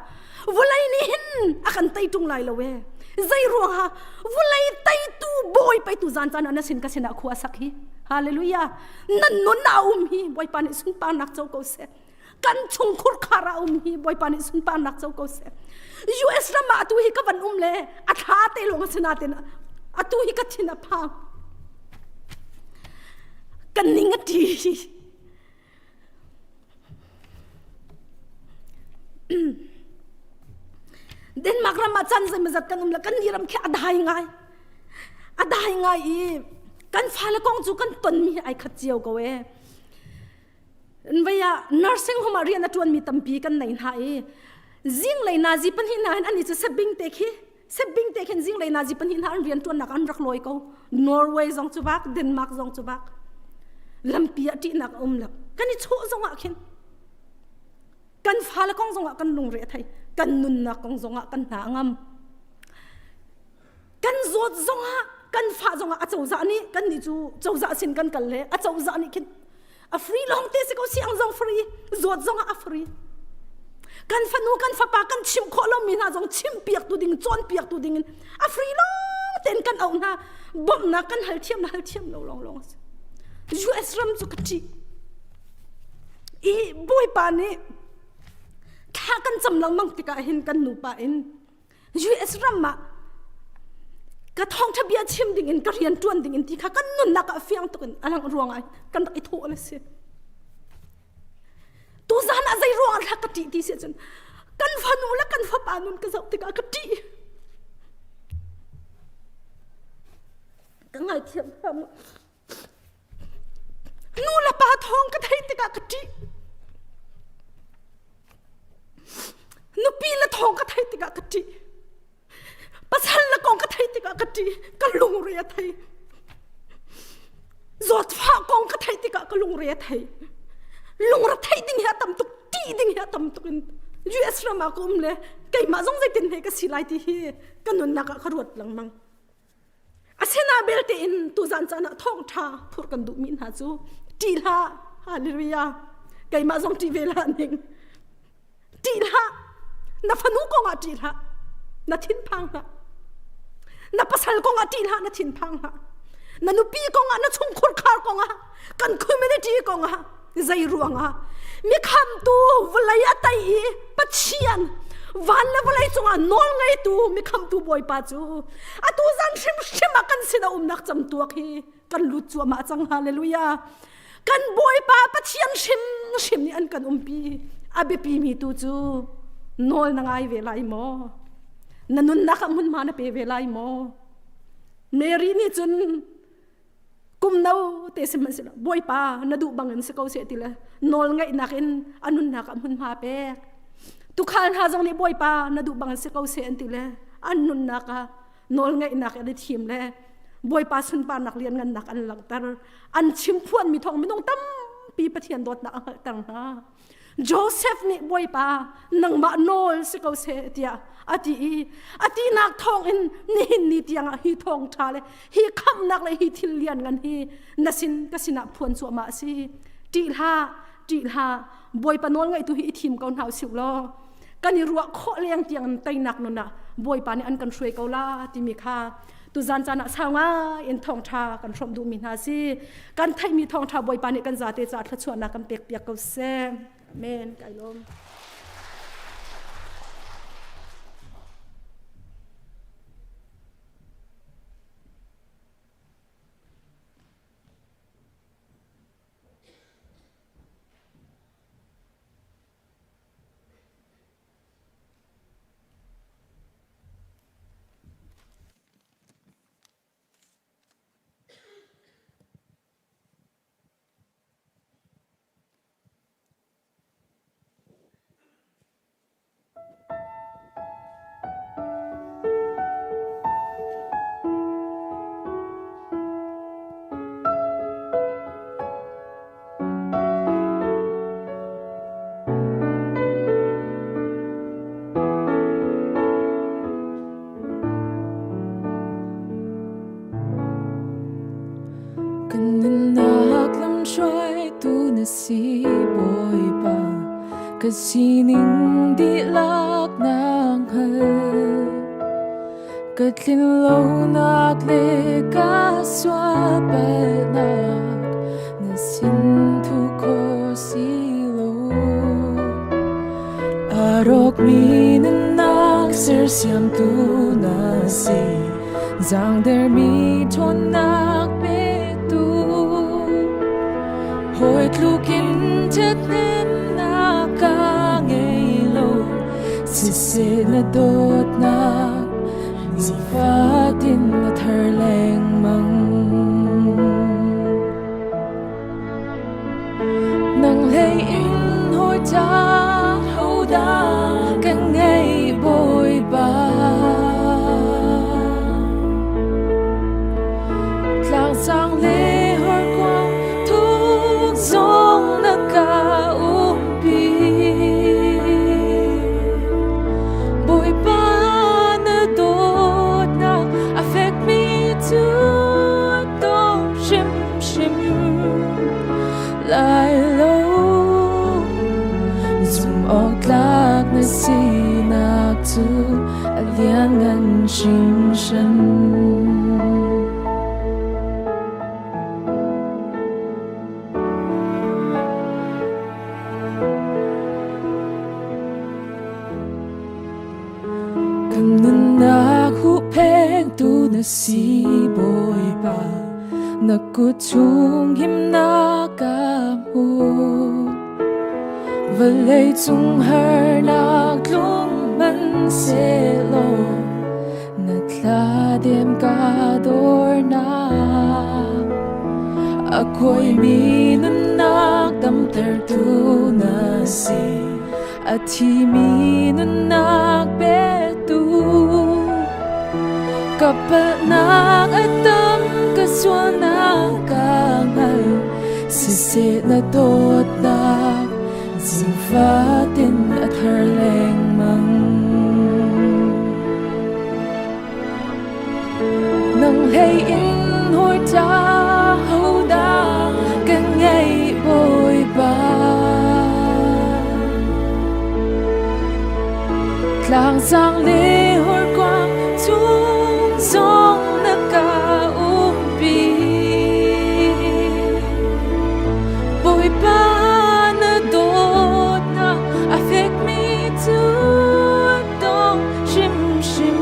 vulei nih hin a kan tei ṭung lai lo e zei ruangah vulei teitu bawi peitu zan caan ah na sin ka sinah khua sak hi hallelujah nan nun a um hi bawipa nih sunparnak co ko seh kan chungkhur khar a um hi bawipa nih sunparnak co ko seh US ram ah atu hi ka van um le a thla te lawng a si natin atu hi ka thin a phang kan ning a ṭi Denmark ram ah chan zeimazat kan um le kan ni ram khi a dai ngai a dai ngai i kan fale kong cu kan tonmi hi ai khat cio ko e vei ah nursing home ah rian a ṭuanmi tampi kan nei hna i zinglei nazi pahnih hna hin ani cu sebing te khi sebing te khin zinglei nazi pahnih hna an rian ṭuannak an rak lawi ko Norway zong cu bak Denmark zong cu bak lampi ah ṭihnak a um lo kan i chawh zong ah khin kan fale kong zong ah kan lungre a thei kan nunnak kong zong ah kan hna a ngam kan zawt zongah kan fah zongah a cozah nih kan nih cu cozah sin kan kal le a cozah nih khin a free lawng te si ko siang zong free zawt zongah a free kan fanu kan fapa kan chimh khawh lomi hna zong chimhpiak tu ding cawnpiak tu ding in a free lawng ten kan auh hna bawmhnak kan hal thiam na hal thiam lo lawng lawng US ram cu ka ṭih i bawipa nih thla kan cam lengmang tikah hin kan nupa in US ram ah ka thawngṭha bia chim ding in ka rian ṭuan ding in ti kha kan nunnak ah fiang tuk in a langh ruang ah kan rak i thawh le si. Tuzan ah zei ruang ah ka ṭih ti si cun kan fanu le kan fapa nun ka zoh tikah ka ṭih. Ka ngaithiam hram. Nu le pa thawng ka theih tikah ka ṭih. Nupi le thawng ka theih tikah ka ṭih. Pasal le kong ka theih tikah ka ṭih. Ka lungre a thei. Zawtfah kong ka theih tikah ka lungre a thei. Lungre theih ding hi a tam tuk, ṭih ding hi a tam tuk in US ram ah ka um le keimah zong zeitin he ka si lai ti hi ka nunnak ah ka ruat lengmang. Asina belte in tuzan caan ah thawngṭha phurh kan duhmi hna cu ṭih hlah hallelujah keimah zong ṭih ve hlah ning ṭih hlah na fanu kong ah ṭih hlah na thinphang hlah na pasal kong ah ṭih hlah na thinphang hlah na nupi kong ah na chungkhur khar kong ah kan community kong ah zei ruangah mi khamtu vawlei a tei i Pathian van le vawlei cungah nawl ngeitu mi khamtu Bawipa cu atu zan hrimhrim ah kan sin a umnak camtuak hi kan lut cuahmah cang hallelujah kan Bawipa Pathian hrimhrim nih an kan umpi. A biapi mi tu cu nawl na ngai ve lai maw? Na nunnak ah hmunhma na pe ve lai maw? Mary nih cun kum no te sihmanhsehlaw Bawipa na duh bangin si ko seh ti le nawl ngaihnak in a nunnak ah hmunhma pek. Tukhal hna zong nih Bawipa na duh bangin si ko seh an ti le an nunnak ah nawl ngaihnak an i thim le Bawipa sunparnak lianngannak an langhter. An chimphuan mi thawng minung tampi Pathian dawtnak a hngalhter hna. Joseph nih Bawipa nangmah nawl si ko seh tiah a ti i a tinak thawngin nihin ni tiangah hi thawngṭha le hi khamhnak le hi thil lian ngan hi na sin ka sinah phuan cuahmah a si. Ṭih hlah, ṭih hlah, Bawipa nawl ngaitu hi i thim ko hna usih law kan i ruah khawh leng tiang teinak nun ah Bawipa nih an kan hruai ko la timi kha tuzan caan ah sau ngai in thawngṭha kan hrawmh duhmi hna si. Kan theihmi thawngṭha Bawipa nih kan zate caah thluachuahnak kan pek piak ko seh. Amen. Kai lawm. Kan nunnak lamhruaitu na si Bawipa, ka sining dihlak na hngal. Ka tlinlonak le ka sual palhnak na sin thu kho si lo. A rawkmi nunnak sersiamtu na si, zaangdermi ṭhawnnak petu. Hawi tlukin ṭhathnemnak ka ngei lo, siseh na dawtnak nifatin na thar lengmang. Nang hlei in hawi ta hodah ka ngei Bawipa. Tlangsang le horkuang thuk zong na ka umpi. Bawipa na dawtnak a fekmi cu dong hrimhrim lai lo. Zumhawktlak na sinak cu a lianngan hringhran. Kan nunnak huhpengtu na si Bawipa, na kut chung himnak ka hmu. Vawlei cung harnak tlung hmanhsehlaw na thladem ka dornak. A kuaimi nunnak damtertu na si. A thimi nunnak petu ka palhnak a tam ka sualnak ka hngal siseh na dawtnak zingfatin a thar lengmang nang hlei in hawi ta hodah ka ngei Bawipa Tlangsang le horkuang chung zong na ka umpi Bawipa na dawtnak a fekmi cu dong hrimhrim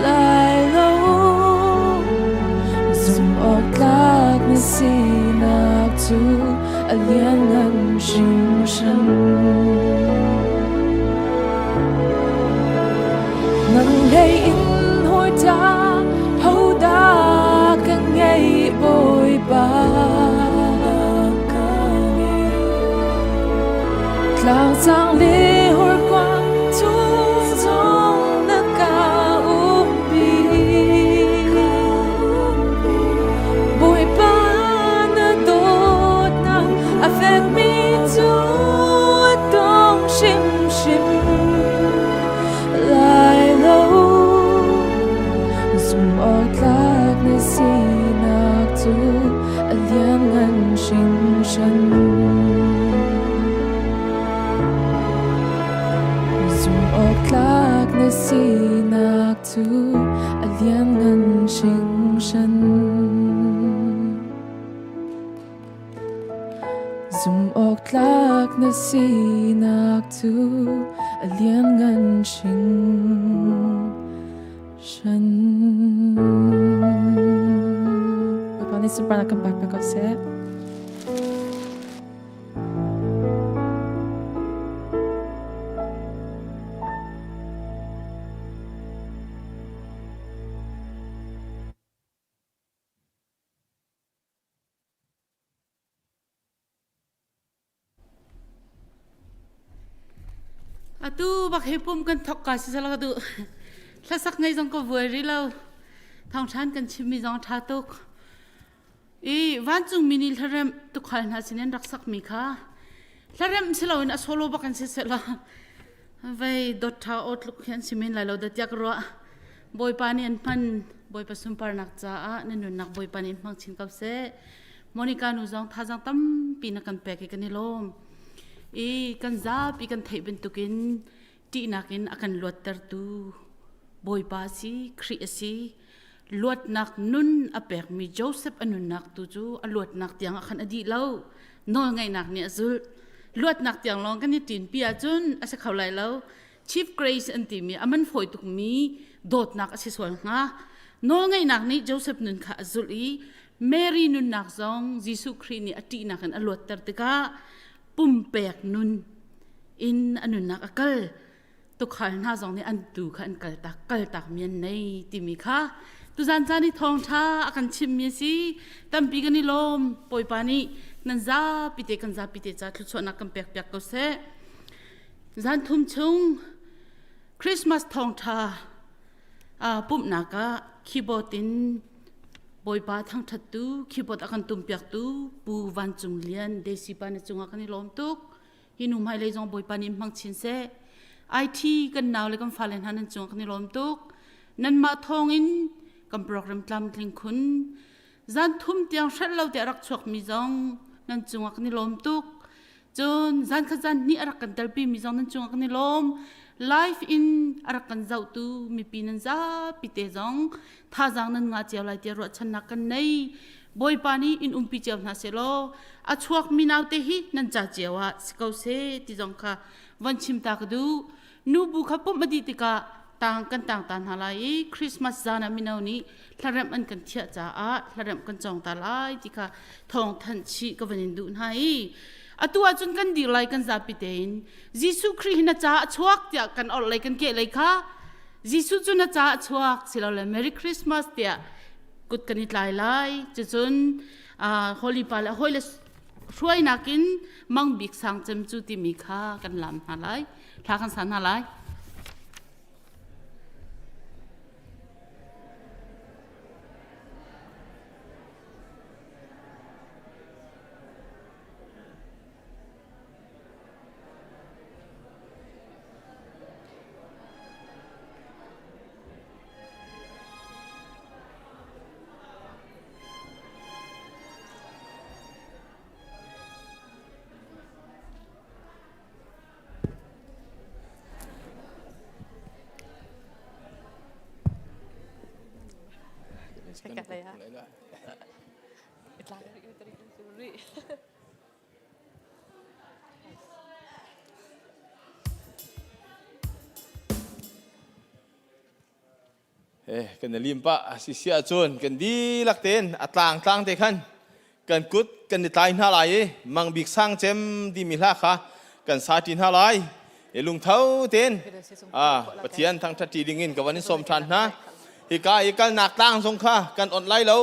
lai lo zumhawktlak na sinak cu a lianngan hringhran. Tlang le horkuang chung zong na ka umpi. Bawipa na dawtnak a fekmi cu a dong hrimhrim lai lo. Zumhawktlak na sinak cu a lianngan hringhran. Zumhawktlak na sinak cu a lianngan hringhran. Zumhawktlak na sinak cu a lianngan hringhran. Bawipa nih sunparnak kan pek pek ko seh. Atu bak hi pum kan thok ka si sala ka duh. Hlasak ngei zong ka vuai ri lo. Thawngṭhan kan chimmi zong ṭha tuk. I vancung mi nih hlaremh tukhal hna sinin rak sakmi kha hlaremh si loin a solo bak in si sehla vei dot ṭha aw tluk hi an si men lai lo da tiah ka ruah. Bawipa nih an hman Bawipa sunparnak caah na nunnak Bawipa nih in hmang chin ko seh. Monica nu zong thazaang tampi na kan pek i kan i lawm. I kan zapi kan theih bantukin ṭihnak in a kan luattertu Bawipa a si, Khrih a si. Luatnak nun a pekmi Joseph a nunnak tu cu a luatnak tiang ah khan a dih lo. Nawlngaihnak nih a zulh. Luatnak tiang lawng kan i ṭinpi ahcun a si kho lai lo. Chief Grace an timi a man fawi tukmi dawtnak a si sual hnga. Nawlngaihnak nih Joseph nun kha a zulh i Mary nunnak zong Jesuh Khrih nih a ṭihnak in a luatter tikah pumpek nun in a nunnak a kal. Tukhal hna zong nih an tuu kha an kaltak kaltak mi an nei timi kha tuzan caan i thawngṭha a kan chimmi a si. Tampi kan i lawm. Bawipa nih nan zapi te kan zapi te ca thluachuahnak kan pek piak ko seh. Zan thum chung Christmas thawngṭha pumhnak ah keyboard in Bawipa thangṭhattu keyboard a kan tumpiaktu Pu Van Cung Lian Desi pa na cungah kan i lawm tuk. Hi nu hmailei zong Bawipa nih hmang chin seh. IT kan nau le kan fale hna nan cungah kan i lawm tuk. Nanmah thawngin kan program tlamtling khun. Zan thum tiang hrelh lo te a rak chuakmi zong nan cungah kan i lawm tuk. Cun zan khat zan hnih a rak kan telpi mi zong nan cungah kan i lawm. Live in a rak kan zohtu mipi nan zapi te zong thazaang nan ngah cio lai tiah ruahchannak kan nei. Bawipa nih in umpi cio hna selaw a chuak mi naute hi nan ca cio ah si ko seh ti zong kha von chim ta ka duh. Nubu kha pumh a dih tikah tang kan tang ta hna lai i Christmas zan ah mino nih hlaremh an kan thiah caah hlaremh kan cawng ta lai ti kha thawng thanh chih ka van in duh hna i atu ahcun kan dir lai kan zapi tein Jesuh Khrih hi na caah a chuak tiah kan orh lei kan keh lei kha Jesuh cu na caah a chuak silole Merry Christmas tiah kut kan i tlai lai cucun Holy Pa le hawi le hruainak in mang bik sang cem cu timi kha kan lam hna lai thla kan san hna lai. Kan i lim pah si si ahcun kan dihlak tein a tlang tlang te khan kan kut kan i tlai hna lai i mang bik sang cem timi hla kha kan sa ṭi hna lai i lungtho tein Pathian thangṭhat ṭi ding in ka van in sawm ṭhan hna. Hika i kalnak tlang zong kha kan onh lai lo.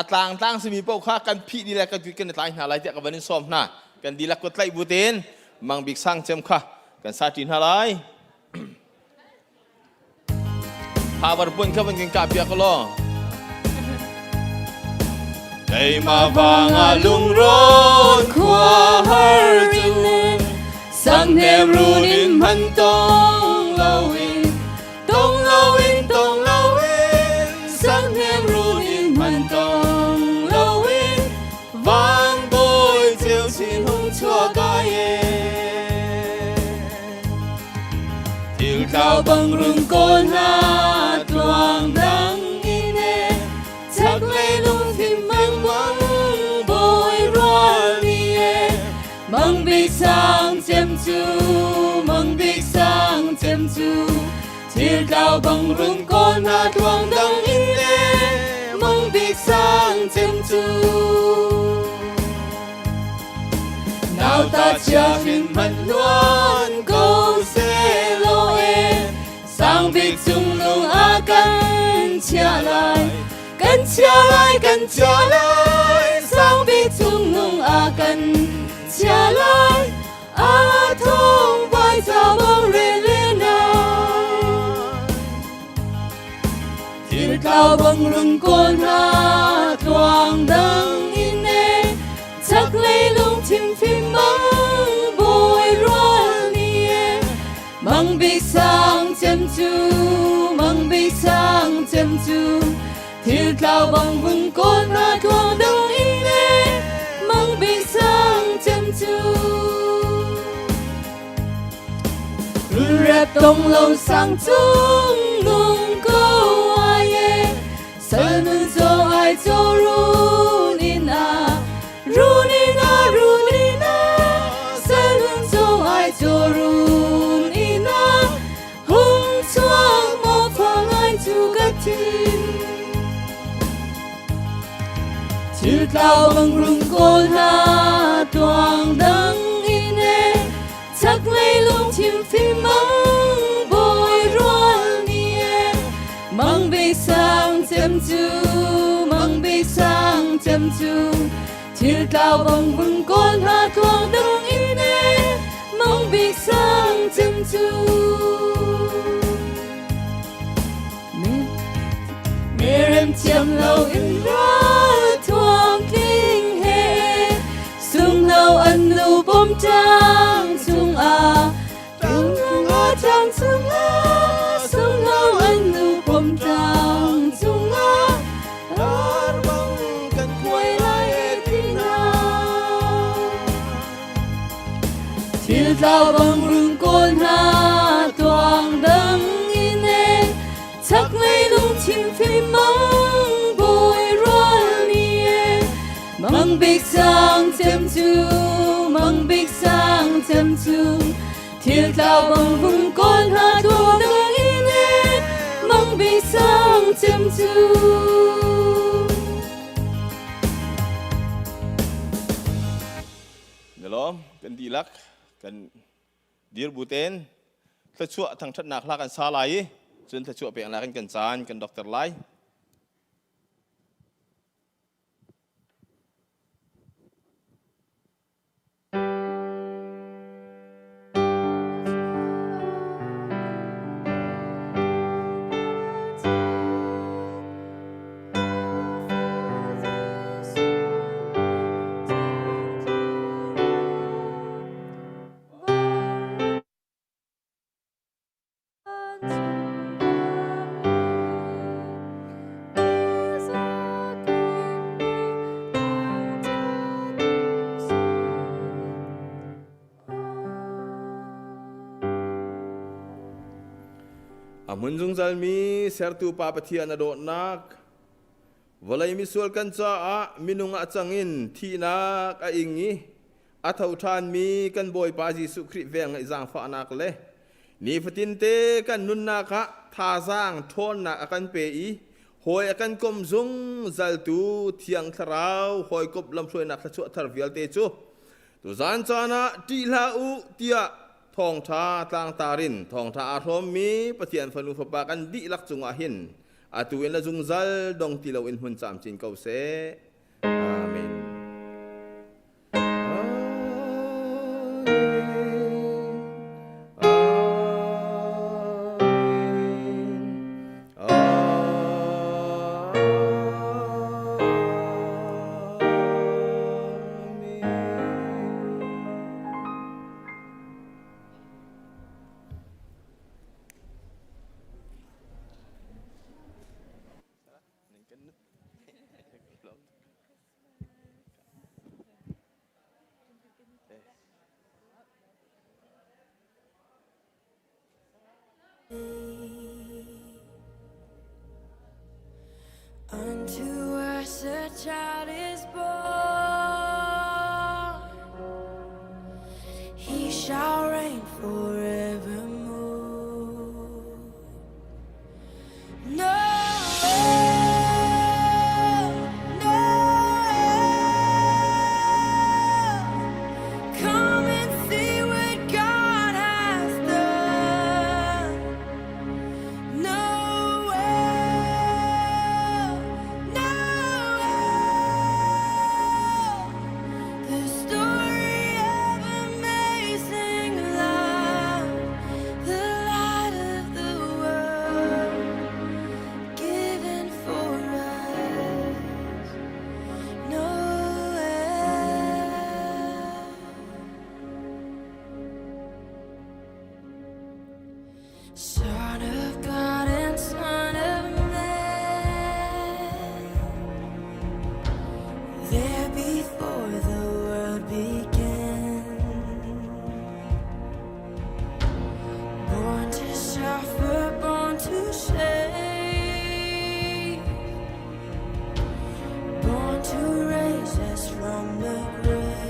A tlang tlang simi paoh kha kan phih dih le kan kut kan i tlai hna lai tiah ka van in sawm hna. Kan dihlak kut tlaih bu tein. Mang Bik Sang cem kha kan sa ṭi hna lai. Havar pun kha van kan kah piak law. Keimah vangah lungrawn khua har cu Sang hnem run in man tong loin tong loin tong loin Sang hnem run in man tong loin Van bawi ceu chin hung chuak ai e Thil thlau bang rung kawl hna tluang dang in e Chaklei lungthin mang bang bawi rual ni e Mang bik sang cem cu mang bik sang cem cu Thil tlau bang rung kawl hna tluang dang in e Mang bik sang cem cu Nauta chia hrin hmanh luan ko selaw e Sang bik cung lung a kan chia lai kan chia lai kan chia lai Sang bik cung nung a kan chia lai A thong vai ca bong re le na Thil tlau bang rung kawl hna tluang dang in e Chaklei lungthin fim mang bawi rual ni e Mang bik sang cem cu mang bik sang cem cu Thil tlau bang vung kawl hna tluang dang in e Mang bik sang cem cu Rep tong lo sang cung nung ko ai e Sal nun zo ai cho run in a run in a run in a Sal nun zo ai cho run in a Hung chuang mo phang ai chu ka thin Thil tlau bang rung kawl hna tuang dang in e Chaklei lungchim fim mang bawi rual ni e Mang bik sang cem cu mang bik sang cem cu Thil tlau bang vung kawl hna tuang dang in e Mang bik sang cem cu Merem thiam lo in ral thuam tling he sung lo an nu bom tang chungah tang chungah tang chungah sung lo an nu bom tang chungah ar bang kan khuai lai e tina Thil tlau bang rung kawl hna tuang dang in e Chaklei lungchim fim mang bawi rual ni e Mang bik sang cem cu mang bik sang cem cu Thil tlau bang vung kawl hna tuang dang in e Mang bik sang cem cu Nilawm kan dihlak kan dir bu ten thluachuah thangṭhatnak hla kan sa lai i cun thluachuah peknak in kan caan kan dokter lai. A hmun zungzalmi sertu Pa Pathian a dawtnak, vawlei misual kan caah minung ah cangin thihnak a ing i a tho ṭhanmi kan Bawipa Jesuh Khrih velngeih zaangfahnak le nifatinte kan nunnak ah thazaang ṭhawnnak a kan pe i hawi a kan kom zungzaltu Thiang Thlarau hawikomh lamhruainak thluachuah thar vialte cu tuzan caan ah ṭih hlah u tiah thawngṭha tlangtar in thawngṭha aa hrawmmi Pathian fanu fapa kan dihlak cungah hin atu in le zungzal dong ti loin hmun camcin ko seh. Amen. Amen. Unto us a child is born, he shall reign forevermore. No, no, come and see what God has done. Noel, Noel, the story of amazing love, the light of the world, given for us. Noel. Son of God and Son of Man, there before the world began, born to suffer, born to save, born to raise us from the grave.